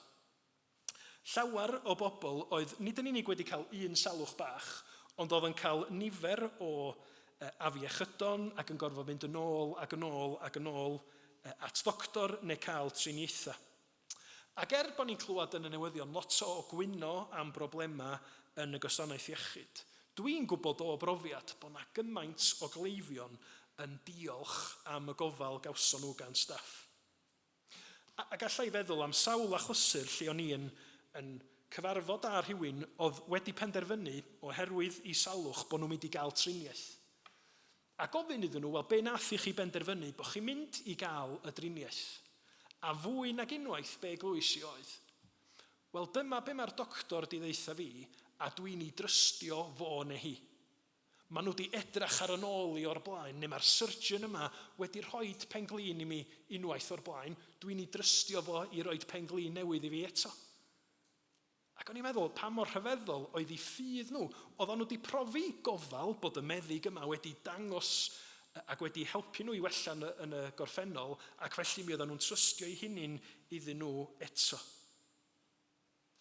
Llawer o bobl oedd nid yn unig wedi cael un salwch bach, ond oedd yn cael nifer o afiechydon ac yn gorfod mynd yn ôl ac yn ôl ac yn ôl at ddoctor neu cael triniaethau. Ac er bod ni'n clywed yn y newyddion lot o gwyno am broblemau yn y gwasanaeth iechyd, dwi'n gwybod o brofiad bod 'na gymaint o gleifion yn diolch am y gofal gawson nhw gan staff. A, a galla i feddwl am sawl achlysur lle o'n i yn, yn cyfarfod â rhywun oedd wedi penderfynu oherwydd i salwch bod nhw'n mynd i gael triniaeth. A gofyn iddyn nhw, wel, be nath i chi benderfynu bod chi'n mynd i gael y driniaeth? A fwy nag unwaith be glwys i oedd, wel, dyma be mae'r doctor di ddeutha fi, a dwi'n ei drystio fo neu hi. Maen nhw wedi edrach ar yn ôl i o'r blaen, neu mae'r surgeon yma wedi rhoid pen-glin i mi unwaith o'r blaen, dwi'n ei drystio fo i roid pen-glin newydd i fi eto. Ac o'n i'n meddwl, pa mor rhyfeddol oedd eu ffydd nhw. Oedden nhw wedi profi gofal bod y meddyg yma wedi dangos ac wedi helpu nhw i wella yn y, yn y gorffennol, ac felly mi oedden nhw'n trystio eu hunain iddyn nhw eto.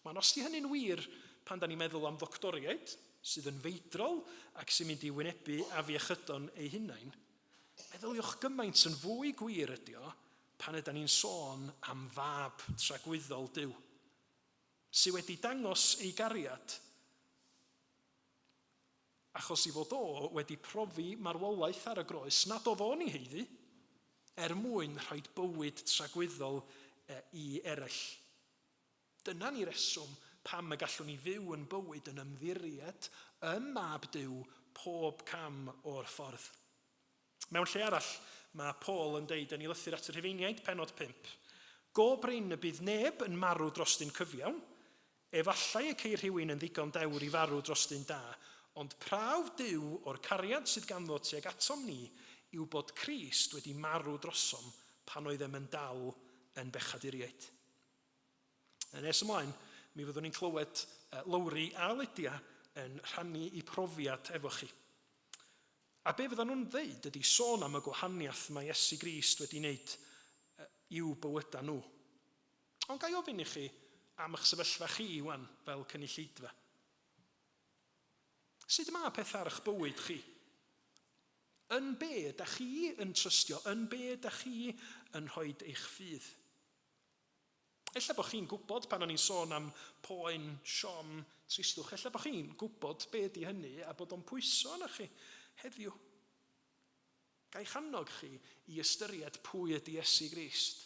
Mae'n os di hynny'n wir pan da ni'n meddwl am ddoctoriaid sydd yn feidrol ac sy'n mynd i wynebu afiechydon eu hunain, meddyliwch gymaint yn fwy gwir ydi o pan yda ni'n sôn am fab tragwyddol Duw, sydd wedi dangos ei gariad achos i fod o wedi profi marwolaeth ar y groes nad oedd o'n ei haeddu, er mwyn rhoi bywyd tragwyddol i eraill. Dyna ni reswm pam y gallwn ni fyw yn bywyd yn ymddiried ym Mab Duw pob cam o'r ffordd. Mewn lle arall, mae Paul yn deud yn ei lythyr at y Rhufeiniaid, pennod 5, Go brin y bydd neb yn marw dros dyn cyfiawn, efallai y ceir rhywun yn ddigon dewr i farw dros dyn da, ond prawf Duw o'r cariad sydd ganddo tuag atom ni yw bod Crist wedi marw drosom pan oeddem yn dal yn bechaduriaid. Yn nes ymlaen, mi fyddwn ni'n clywed Lowri a Lydia yn rhannu eu profiad efo chi. A be fyddan nhw'n ddeud ydy sôn am y gwahaniaeth mae Iesu Grist wedi wneud i'w bywydau nhw. Ond ga i ofyn i chi am eich sefyllfa chi wan fel cynulleidfa? Sut mae pethau ar eich bywyd chi? Yn be ydych chi yn trystio? Yn be ydych chi yn rhoi eich ffydd? Ella bod chi'n gwybod pan o'n i'n sôn am poen, siom, tristwch, ella bod chi'n gwybod be ydy hynny a bod o'n pwyso arnoch chi heddiw. Ga i'ch annog chi i ystyried pwy ydy Iesu Grist,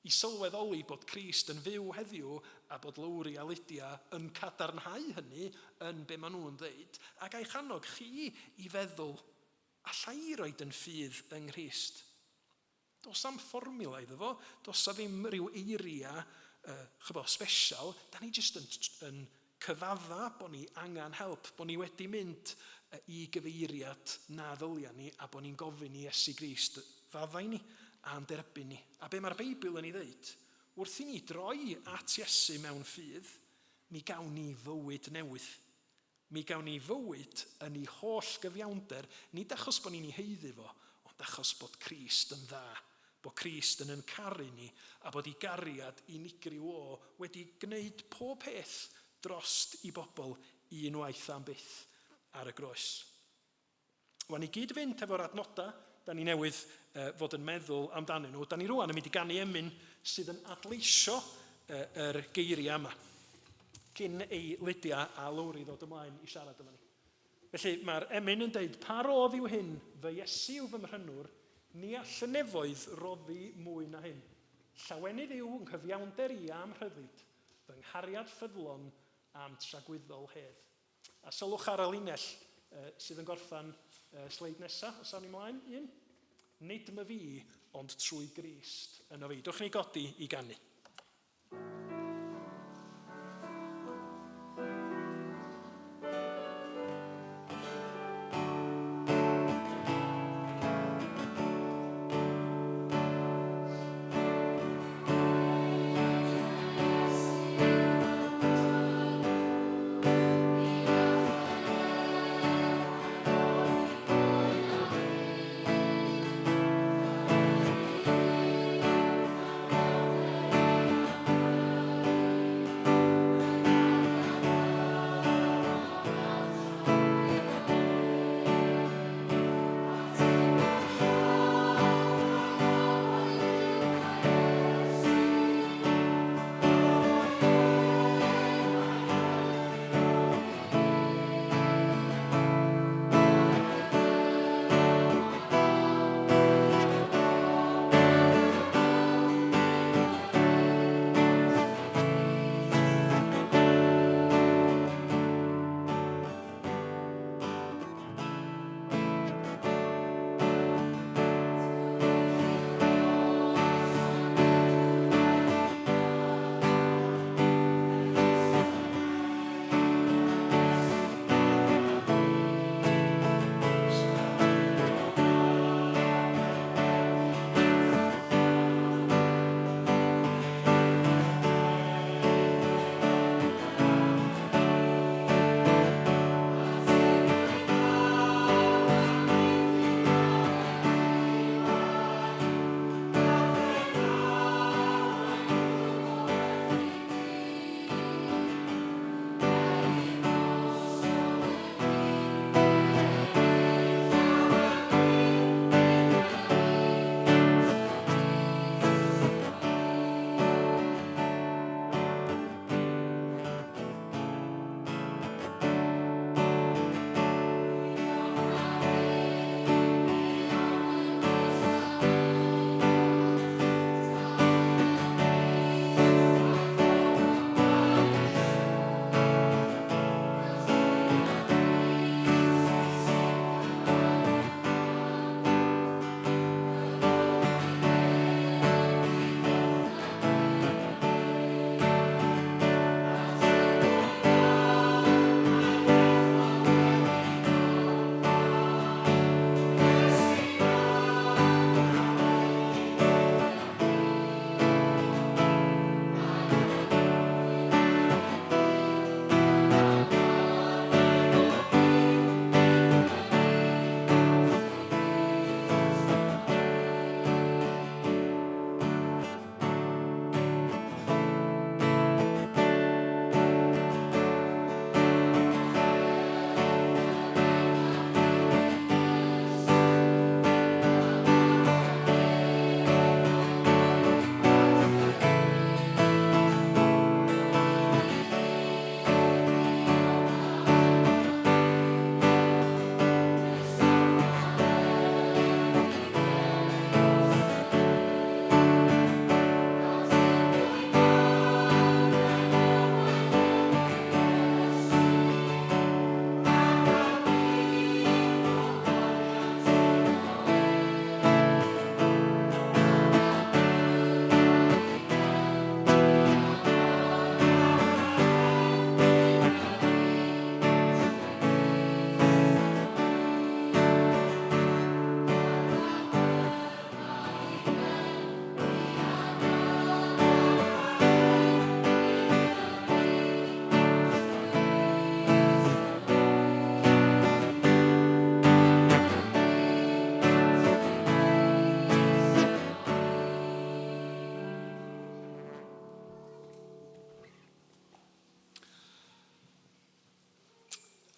i sylweddoli bod Crist yn fyw heddiw a bod Lowri a Lydia yn cadarnhau hynny yn be maen nhw'n ddeud, a ga i'ch annog chi i feddwl, alla i roid yn ffydd yng Nghrist? Does na'm fformiwla iddo fo, does 'na ddim rhyw eiria ch'bo, sbesial, da ni jyst yn, yn cyfadda bod ni angen help, bod ni wedi mynd i gyfeiriad na ddylia ni a bod ni'n gofyn i Iesu Grist faddau ni a'n derbyn ni. A be mae'r Beibl yn ei ddeud? Wrth i ni droi at Iesu mewn ffydd, mi gawn ni fywyd newydd. Mi gawn ni fywyd yn ei holl gyfiawnder, nid achos bod ni'n ei haeddu fo, ond achos bod Crist yn dda, bod Crist yn yn caru ni, a bod ei gariad unigryw o wedi gwneud pob peth drost i bobl un waith am byth ar y groes. Wan i gyd-fynd hefo'r adnodau da ni newydd fod yn meddwl amdanyn nhw, da ni rwan yn mynd i ganu emyn sydd yn adleisio yr geiriau yma, cyn ei Lydia a Lowri ddod ymlaen i siarad efo ni. Felly mae'r emyn yn deud, Pa rodd yw hyn, fy Iesu yw fy mhrynwr, ni all y nefoedd roddi mwy na hyn. Llawenydd yw nghyfiawnder i a'm rhyddid, fy nghariad ffyddlon a'm tragwyddol hedd. A sylwch ar y linell sydd yn gorffen sleid nesa, os awn ni mlaen, un. Nid my fi, ond trwy Grist yno fi. Dwch ni godi i ganu.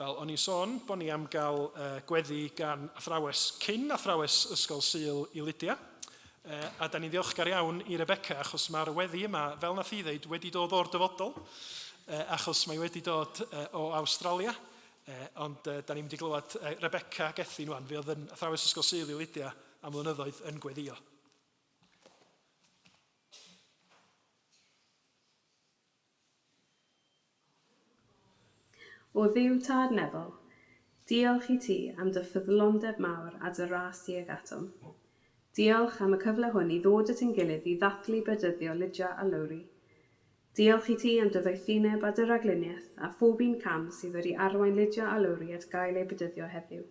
Fel o'n i'n sôn bod ni am gael uh, gweddi gan athrawes cyn athrawes Ysgol Sul i Lydia. Uh, a da ni'n ddiolchgar iawn i Rebecca achos mae'r weddi yma, fel nath hi ddeud, wedi dod o'r dyfodol, uh, achos mae wedi dod uh, o Awstralia. Uh, ond uh, da ni'n mynd i glywed uh, Rebecca Gethin wan, fi oedd yn athrawes Ysgol Sul i Lydia am flynyddoedd yn gweddio. O Dduw Tad Nefol, diolch i ti am dy ffyddlondeb mawr a dy ras tuag atom. Diolch am y cyfle hwn i ddod at ein gilydd i ddathlu bedyddio Lydia a Lowri. Diolch i ti am dy ddoethineb a dy ragluniaeth a phob un cam sydd wedi arwain Lydia a Lowri at gael eu bedyddio heddiw.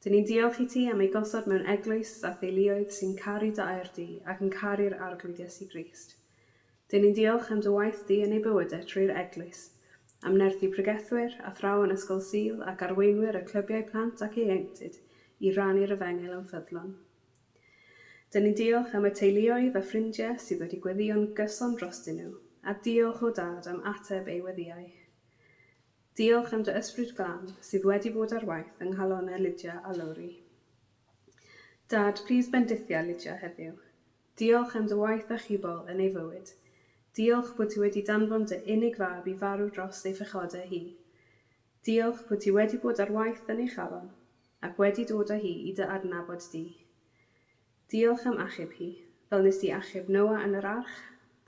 Dyn ni'n diolch i ti am eu gosod mewn eglwys a theuluoedd sy'n caru dy air di ac yn caru'r Arglwydd Iesu Grist. Dyn ni'n diolch am dy waith di yn eu bywydau trwy'r Eglwys, am nerthu pregethwyr, athrawon Ysgol Sul ac arweinwyr y clybiau plant ac ieuenctid i rannu'r efengyl yn ffyddlon. Dyn ni'n diolch am y teuluoedd a ffrindiau sydd wedi gweddïo'n gyson drostyn nhw, a diolch o Dad am ateb eu weddïau. Diolch am dy Ysbryd Glân sydd wedi bod ar waith yng nghalonnau Lydia a Lowri. Dad, plîs bendithia Lydia heddiw. Diolch am dy waith achubol yn ei fywyd. Diolch bod ti wedi danfon dy unig fab i farw dros ei phechodau hi. Diolch bod ti wedi bod ar waith yn ei chalon, ac wedi dod â hi i dy adnabod di. Diolch am achub hi, fel nes di achub Noa yn yr arch,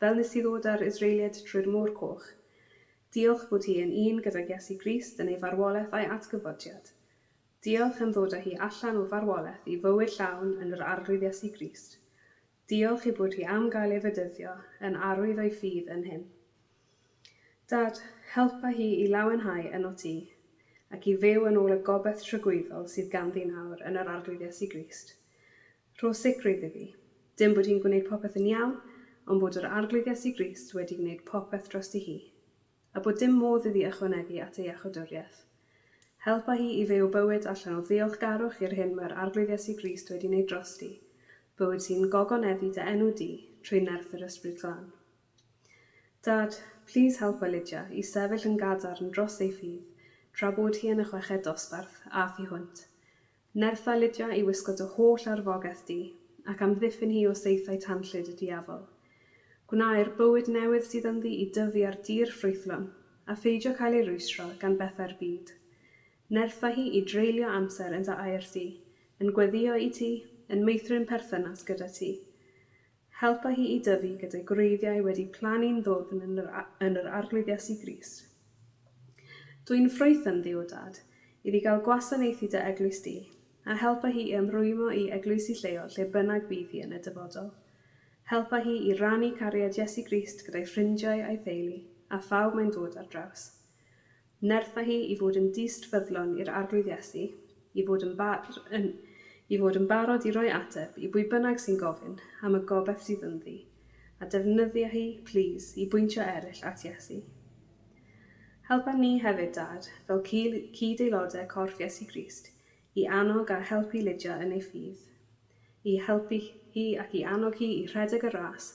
fel nes ti ddod â'r Israeliaid trwy'r Môr Coch. Diolch bod hi yn un gydag Iesu Grist yn ei farwolaeth a'i atgyfodiad. Diolch am ddod â hi allan o farwolaeth i fywyd llawn yn yr Arglwydd Iesu Grist. Diolch ei bod hi am gael ei fedyddio yn arwydd o'i ffydd yn hyn. Dad, helpa hi i lawenhau ynot ti, ac i fyw yn ôl y gobaith tragwyddol sydd ganddi nawr yn yr Arglwydd Iesu Grist. Rho sicrwydd iddi, dim bod hi'n gwneud popeth yn iawn, ond bod yr Arglwydd Iesu Grist wedi gwneud popeth drosti hi. a bod dim modd iddi ychwanegu at ei iachawdwriaeth. Helpa hi i fyw bywyd allan o ddiolchgarwch i'r hyn mae'r Arglwydd Iesu Grist wedi wneud drosti, bywyd sy'n gogoneddu dy enw di trwy nerth yr Ysbryd Glân. Dad, plîs helpa Lydia i sefyll yn gadarn dros ei ffydd tra bod hi yn y chweched dosbarth a thu hwnt. Nertha Lydia i wisgo dy holl arfogaeth di, ac amddiffyn hi o saethau tanllyd y diafol. Gwna i'r bywyd newydd sydd ynddi i dyfu ar dir ffrwythlon, a pheidio cael ei rwystro gan bethau'r byd. Nertha hi i dreulio amser yn dy air di, yn gweddïo i ti, yn meithrin perthynas gyda ti. Helpa hi i dyfu gyda'i gwreiddiau wedi plannu'n ddwfn yn yr, yn yr Arglwydd Iesu Grist. Dwyn ffrwyth ynddi, o Dad, iddi gael gwasanaethu dy eglwys di, a helpa hi i ymrwymo i eglwysi lleol lle bynnag bydd hi yn y dyfodol. Helpa hi i rannu cariad Iesu Grist gyda'i ffrindiau a'i theulu, a phawb mae'n dod ar draws. Nertha hi i fod yn dyst ffyddlon i'r Arglwydd Iesu, i fod yn bar, yn, i fod yn barod i roi ateb i bwy bynnag sy'n gofyn am y gobaith sydd ynddi, a defnyddia hi, plîs, i bwyntio eraill at Iesu. Helpa ni hefyd, Dad, fel cyd-aelodau corff Iesu Grist, i annog a helpu Lydia yn ei ffydd, i helpu hi ac i annog hi i rhedeg y ras,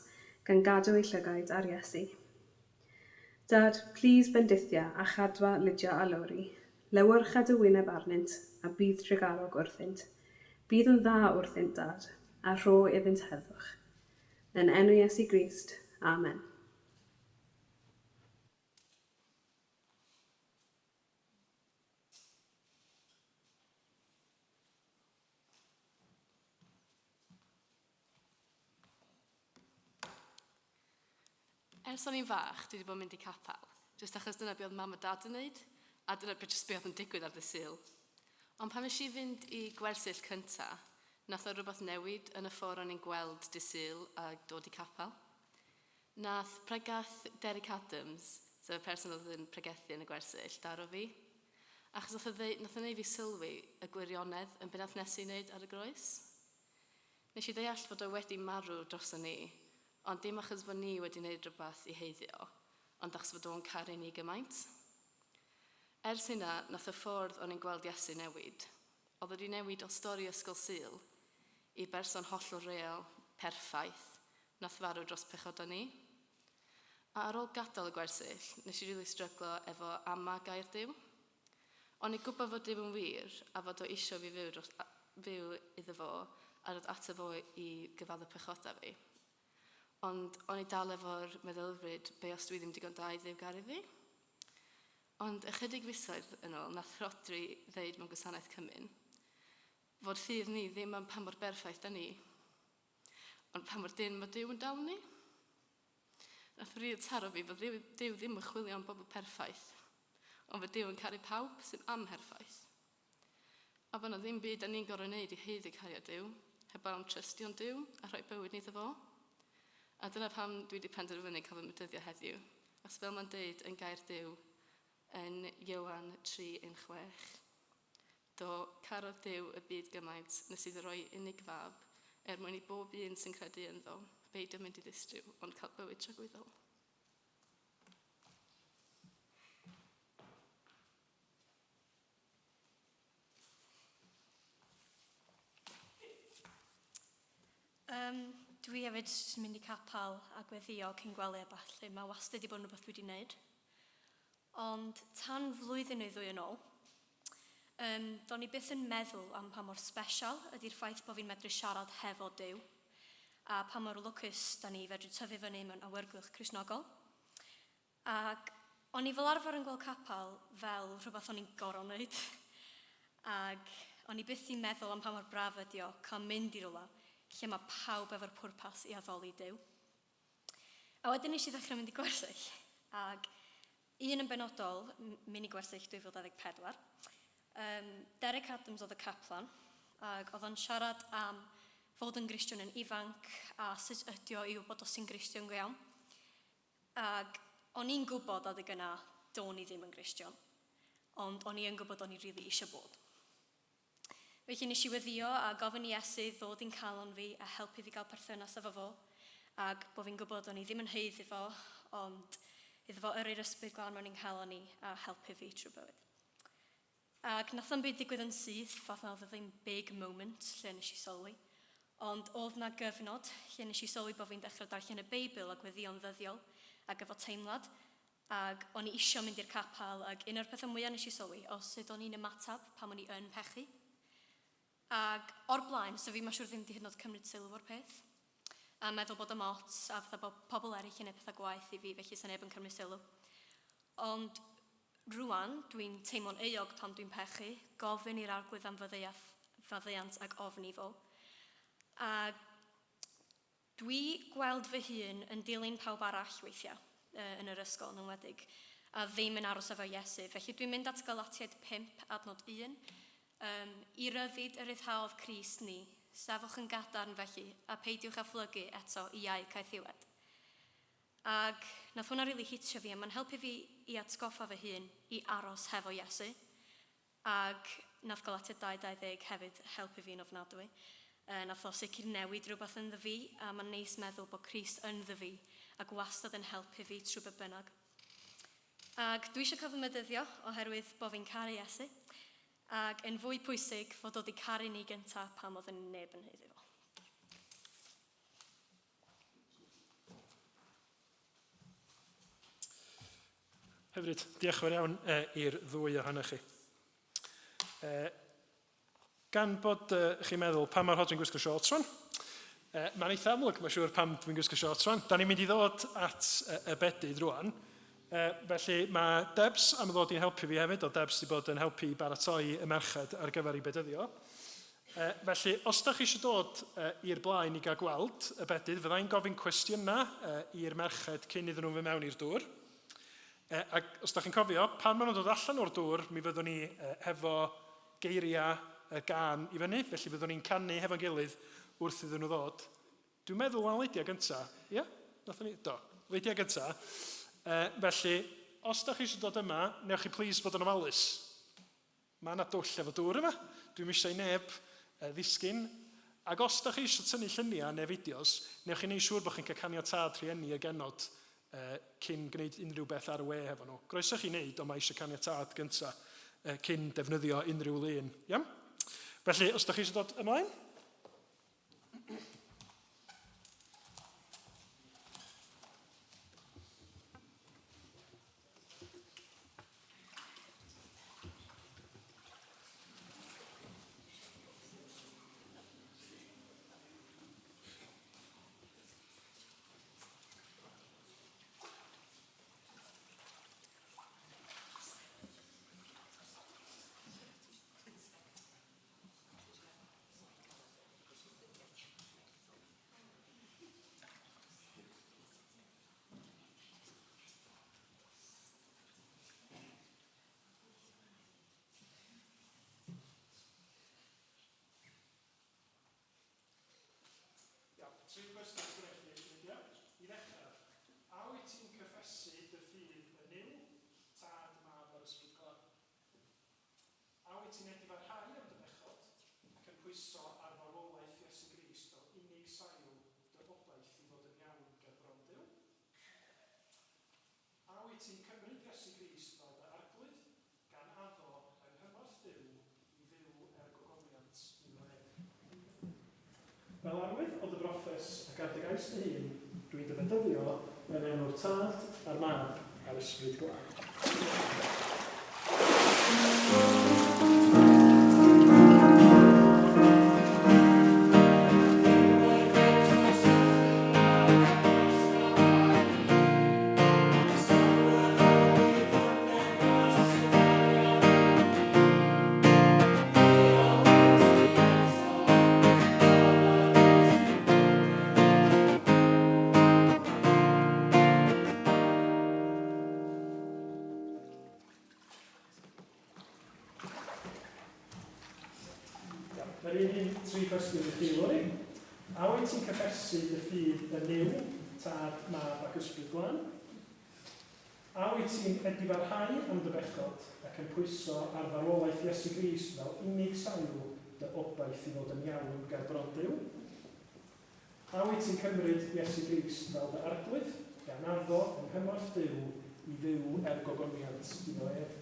gan gadw ei llygaid ar Iesu. Dad, plîs bendithia a chadwa Lydia a Lowri. Lewyrcha dy wyneb arnynt, a bydd trugarog wrthynt. Bydd yn dda wrthynt, Dad, a rho iddynt heddwch. Yn enw Iesu Grist. Amen. Ers o'n i'n fach, dwi wedi bod yn mynd i capel, jyst achos dyna be oedd mam a dad yn neud, a dyna be jyst be oedd yn digwydd ar ddydd Sul. Ond pan nes i fynd i gwersyll cynta, nath o rhywbeth newid yn y ffordd o'n i'n gweld dydd Sul a dod i capel. Nath pregath Derek Adams, sef y person oedd yn pregethu yn y gwersyll, daro fi. Achos nath o ddeu, nath o neud fi sylwi y gwirionedd yn be nath Nesu wneud ar y groes. Nes i ddeall fod o wedi marw droson ni, Ond dim achos fod ni wedi wneud rhywbeth i heiddio, ond achos fod o'n caru ni gymaint. Ers hynna, nath y ffordd o'n i'n gweld Iesu newid. Oedd o wedi newid o stori Ysgol Sul i berson hollol real, perffaith, nath farw dros pechodau ni. A ar ôl gadael y gwersyll, nes i rili stryglo efo ama gair Duw. O'n i'n gwybod fod Duw yn wir a fod o isio fi fyw, dros, fyw iddo fo a dod ato fo i gyfaddo pechodau fi. Ond o'n i dal efo'r meddylfryd, be os dwi ddim digon da i Dduw garu fi? Ond ychydig fisoedd yn ôl, nath Rhodri ddeud mewn gwasanaeth cymun, fod ffydd ni ddim am pa mor berffaith da ni, ond pa mor dynn mae Duw yn dal ni. Nath rili taro fi fod Dduw, Duw ddim yn chwilio am bobl perffaith, ond fod Duw yn caru pawb sy'n amherffaith. A fod 'na ddim byd 'da ni'n gorfod wneud i haeddu cariad Duw, heblaw am trystio'n Duw a rhoi bywyd ni iddo fo. A dyna pam dwi wedi penderfynu cael fy mydyddio heddiw, achos fel mae'n deud yn gair Duw yn Ioan 3:16, Do, carodd Duw y byd gymaint nes iddo roi unig fab, er mwyn i bob un sy'n credu ynddo, beidio mynd i ddistryw, ond cael bywyd tragwyddol. Um, dwi hefyd jyst yn mynd i capel a gweddio cyn gwely a ballu. Mae wastad wedi bod yn rhywbeth dwi wedi wneud. Ond tan flwyddyn neu ddwy yn ôl, um, do'n i byth yn meddwl am pa mor special ydy'r ffaith bod fi'n medru siarad hefo Duw a pa mor lwcus da ni fedru tyfu fyny mewn awyrgylch Cristnogol. Ac o'n i fel arfer yn gweld capel fel rhywbeth o'n i'n gorfod wneud. Ac o'n i byth 'di meddwl am pa mor braf ydi o cael mynd i rywle lle mae pawb efo'r pwrpas i addoli Duw. A wedyn nes i ddechrau mynd i gwersyll. Ac un yn benodol, mini gwersyll 2024, um, Derek Adams oedd y caplan, ac oedd o'n siarad am fod yn Gristion yn ifanc a sut ydi o i wybod os ti'n Gristion go iawn. Ac o'n i'n gwybod adeg yna do'n i ddim yn Gristion, ond o'n i yn gwybod o'n i rili eisiau bod. Felly nes i weddïo a gofyn i Iesu ddod i'n calon fi a helpu fi gael perthynas efo fo, ac bod fi'n gwybod o'n i ddim yn haeddu fo, ond iddo fo yrru'r ysbryd glân mewn i'n calon i a helpu fi trwy bywyd. Ac nath o'm byd ddigwydd yn syth, fatha oedd o ddim big moment lle nes i sylwi. Ond oedd 'na gyfnod lle nes i sylwi bod fi'n dechrau darllen y Beibl a gweddïo'n ddyddiol ac efo teimlad. Ac o'n i isio mynd i'r capel ac un o'r pethau mwyaf nes i sylwi o sut o'n i'n ymateb pan o'n i yn pechu. Ac o'r blaen, so fi mae'n siŵr ddim 'di hyd yn oed cymryd sylw o'r peth. A meddwl bod o'm ots a fatha bod pobl eraill yn neud pethau gwaeth i fi felly 'sa neb yn cymryd sylw. Ond rwan, dwi'n teimlo'n euog pan dwi'n pechu, gofyn i'r Arglwydd am faddeuaeth, faddeuant ac ofni fo. A dwi gweld fy hun yn dilyn pawb arall weithiau, yn yr ysgol yn enwedig, a ddim yn aros efo Iesu. Felly dwi'n mynd at Galatiaid 5, adnod 1. Um, I ryddid y ryddhaodd Crist ni, sefwch yn gadarn felly, a peidiwch â phlygu eto i iau caethiwed. Ac nath hwnna rili hitio fi a ma'n helpu fi i atgoffa fy hun i aros hefo Iesu. Ac nath Galatiaid 2:20 hefyd helpu fi'n ofnadwy. Yy nath o sicr newid rhywbeth ynddo fi a ma'n neis meddwl bod Crist ynddo fi ac wastad yn helpu fi trwy be bynnag. Ac dwi eisiau cael fy medyddio oherwydd bo fi'n caru Iesu. Ac yn fwy pwysig fod o 'di caru ni gynta pam oedd neb yn haeddu fo. Hyfryd. Diolch yn fawr iawn e, i'r ddwy ohonoch chi. E, gan bod e, chi'n meddwl pam mae'r Rhodri'n gwisgo shorts rwan, e, mae'n eitha amlwg, mae'n siŵr pam dwi'n gwisgo shorts rwan. Da ni'n mynd i ddod at e, y bedydd rwan. E, felly mae Debs am ddod i'n helpu fi hefyd, o Debs wedi bod yn helpu i baratoi y merched ar gyfer ei bedyddio. Felly, os da chi eisiau dod i'r blaen i gael gweld y bedydd, fydda i'n gofyn cwestiynau i'r merched cyn iddyn nhw fynd mewn i'r dŵr. Ac os da chi'n cofio, pan maen nhw'n dod allan o'r dŵr, mi fyddwn ni hefo geiriau y gân i fyny, felly fyddwn ni'n canu hefo'n gilydd wrth iddyn nhw ddod. Dwi'n meddwl am Lydia gynta. Ie? Nathon ni? Do. Lydia gynta. Felly, os da chi eisiau dod yma, newch chi please fod yn ofalus. Mae 'na dwll efo dŵr yma. Dwi'm eisiau i neb ddisgyn. Ac os da chi eisiau tynnu lluniau neu fideos, newch chi wneud siŵr bod chi'n cael caniatâd rhieni y genod cyn gwneud unrhyw beth ar y we hefo nhw. Groeso chi wneud, ond mae eisiau caniatâd gyntaf cyn defnyddio unrhyw lun. Iawn? Felly, os da chi eisiau dod ymlaen? Tri gwestiwn sgwennu chi, Lydia. I ddechrau, a wyt ti'n cyffesu dy ffydd yn Nuw, Tad, Mab a'r Ysbryd Glân? A wyt ti'n edifarhau am dy bechod ac yn pwyso ar farwolaeth Iesu Grist fel unig sail dy obaith i fod yn iawn ger bron Duw? A wyt ti'n cymryd Iesu Grist fel dy Arglwydd, gan addo, yng nghymorth Duw, i fyw er gogoniant iddo ef? Fel arwydd o dy broffes ac ar dy gais dy hun, dwi'n dy fedyddio yn enw'r Tad, a'r Mab, a'r Ysbryd Glân. Mae'r un un tri cwestiwn i chi, Lori. A wyt ti'n cyffesu dy ffydd yn Nuw, Tad, Mab ac Ysbryd Glân? A wyt ti'n edifarhau am dy bechod ac yn pwyso ar farwolaeth Iesu Grist fel unig sail dy obaith i fod yn iawn ger bron Duw? A wyt ti'n cymryd Iesu Grist fel dy Arglwydd, gan addo yng nghymorth Duw i fyw er gogoniant iddo ef?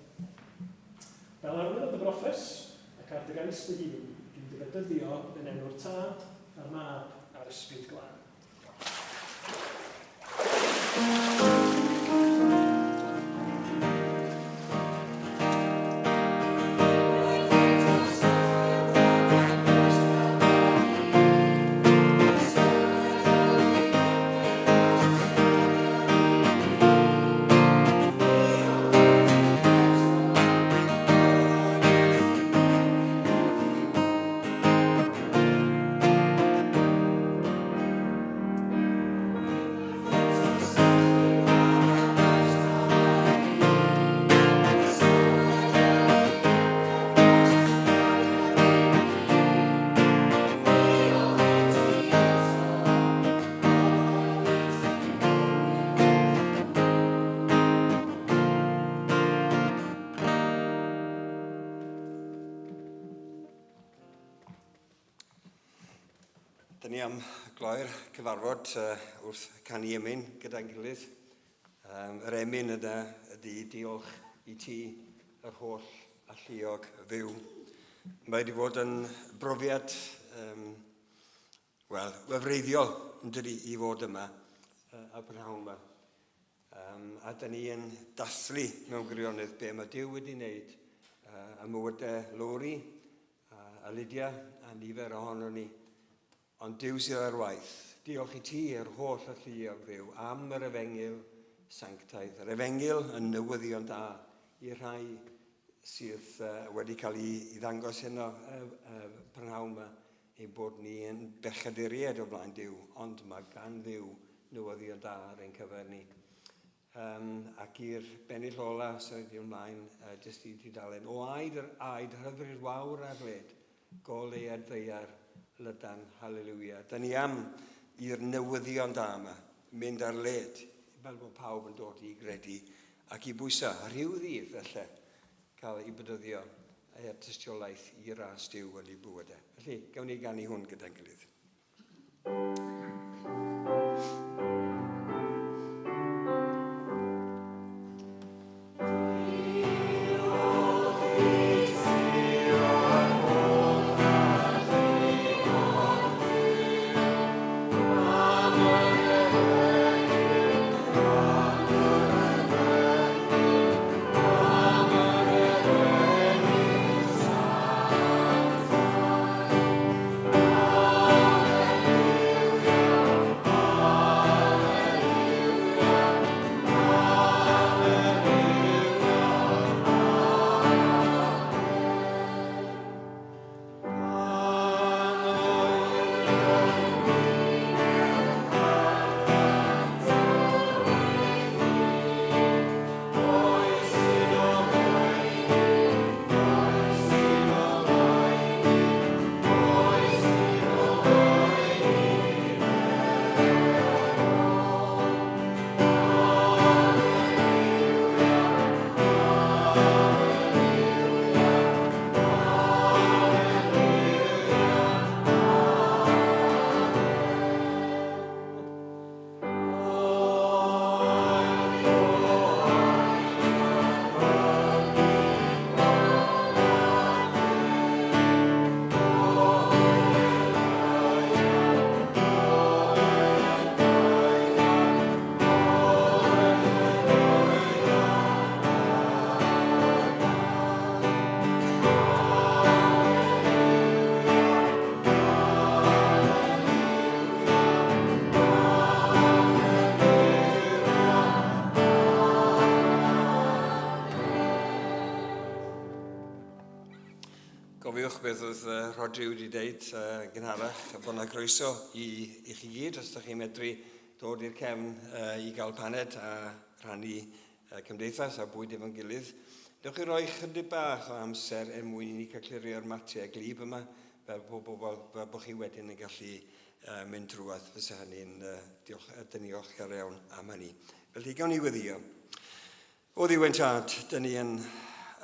Fel arwydd o dy broffes, ac ar dy gais dy hun, dwi'n dy fedyddio yn enw'r Tad, a'r Mab, a'r Ysbryd Glân. Dyn ni am gloi'r cyfarfod uh, wrth canu emyn gyda'n gilydd. Um, yr emyn yna ydy diolch i ti yr holl alluog fyw. Mae wedi bod yn brofiad um, wel, wefreiddiol yn dydi i fod yma uh, a prynhawn yma. Um, a dyn ni yn dathlu mewn gwirionedd be mae Duw wedi wneud uh, ym mywydau Lowri a, a Lydia a nifer ohono ni. Ond Duw sydd ar waith. Diolch i ti, yr holl alluog Dduw, am yr efengyl sanctaidd. Yr efengyl yn newyddion da i'r rhai sydd uh, wedi cael ei, ei ddangos heno uh, uh, prynhawn yma ein bod ni yn bechaduriaid o flaen Duw, ond mae gan Dduw newyddion da ar ein cyfer ni. Um, ac i'r bennill ola sydd wedi ymlaen, uh, jyst i dudalen, o aed yr aed hyfryd wawr ar led, goleuad ddeiar lydan, haleluia. Da ni am i'r newyddion da yma mynd ar led, fel bod pawb yn dod i gredu ac i bwysa rhyw ddydd, felly, cael ei bedyddio er tystiolaeth i ras Duw yn ei bywydau. Felly, gawn ni ganu hwn gyda'n gilydd. Gofiwch beth oedd Rhodri wedi deud uh, gynharach, bod yna groeso i, i chi gyd, os ydych chi'n medru dod i'r cefn uh, i gael paned a rhannu uh, cymdeithas a bwyd efo'n gilydd. Dewch i roi chydig bach o amser er mwyn i ni cael clirio'r matiau glib yma, fel bod bobl, fel bod chi wedyn yn gallu uh, mynd drwadd. Fysa hynny'n uh, diolch, uh, dyn niolchgar iawn am hynny. Felly, gawn ni weddio. O Dduw ein Tad, dyn ni yn,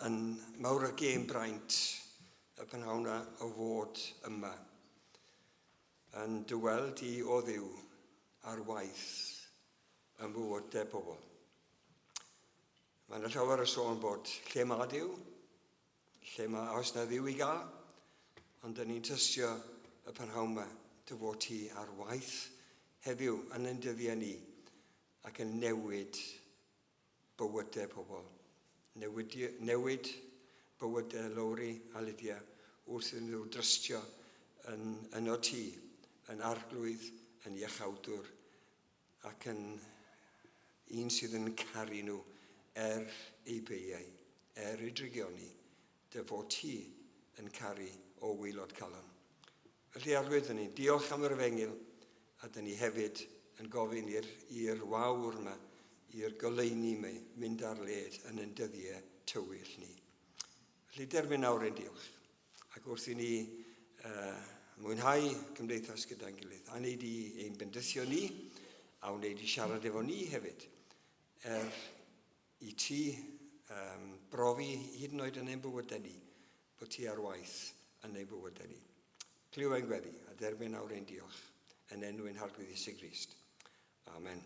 yn mawrygu ein braint y prynhawn yma o fod yma. Yn dy weld i o Dduw ar waith yn bywydau pobl. Mae yna llawer o sôn bod lle mae Duw, lle mae oes na Dduw i gael, ond dyn ni'n tystio y prynhawn yma dy fod ti ar waith heddiw yn ein dyddiau ni ac yn newid bywydau pobl. Newid, newid bywydau Lowri a Lydia wrth iddyn nhw drystio yn, yno ti, yn arglwydd, yn iachawdwr ac yn un sydd yn caru nhw er eu beiau, er eu drygioni, dy fod ti yn caru o waelod calon. Felly, Arglwydd, dyn ni'n diolch am yr efengyl, a dyn ni hefyd yn gofyn i'r, i'r wawr yma, i'r goleuni yma, mynd ar led yn ein dyddiau tywyll ni. Felly, derbyn nawr ein diolch. Ac wrth i ni uh, mwynhau cymdeithas gyda'n gilydd, a wneud i ein bendithio ni, a wneud i siarad efo ni hefyd, er i ti um, brofi hyd yn oed yn ein bywydau ni, bod ti ar waith yn ein bywydau ni. Clyw ein gweddi a derbyn awr ein diolch yn enw ein Harglwydd Iesu Grist. Amen.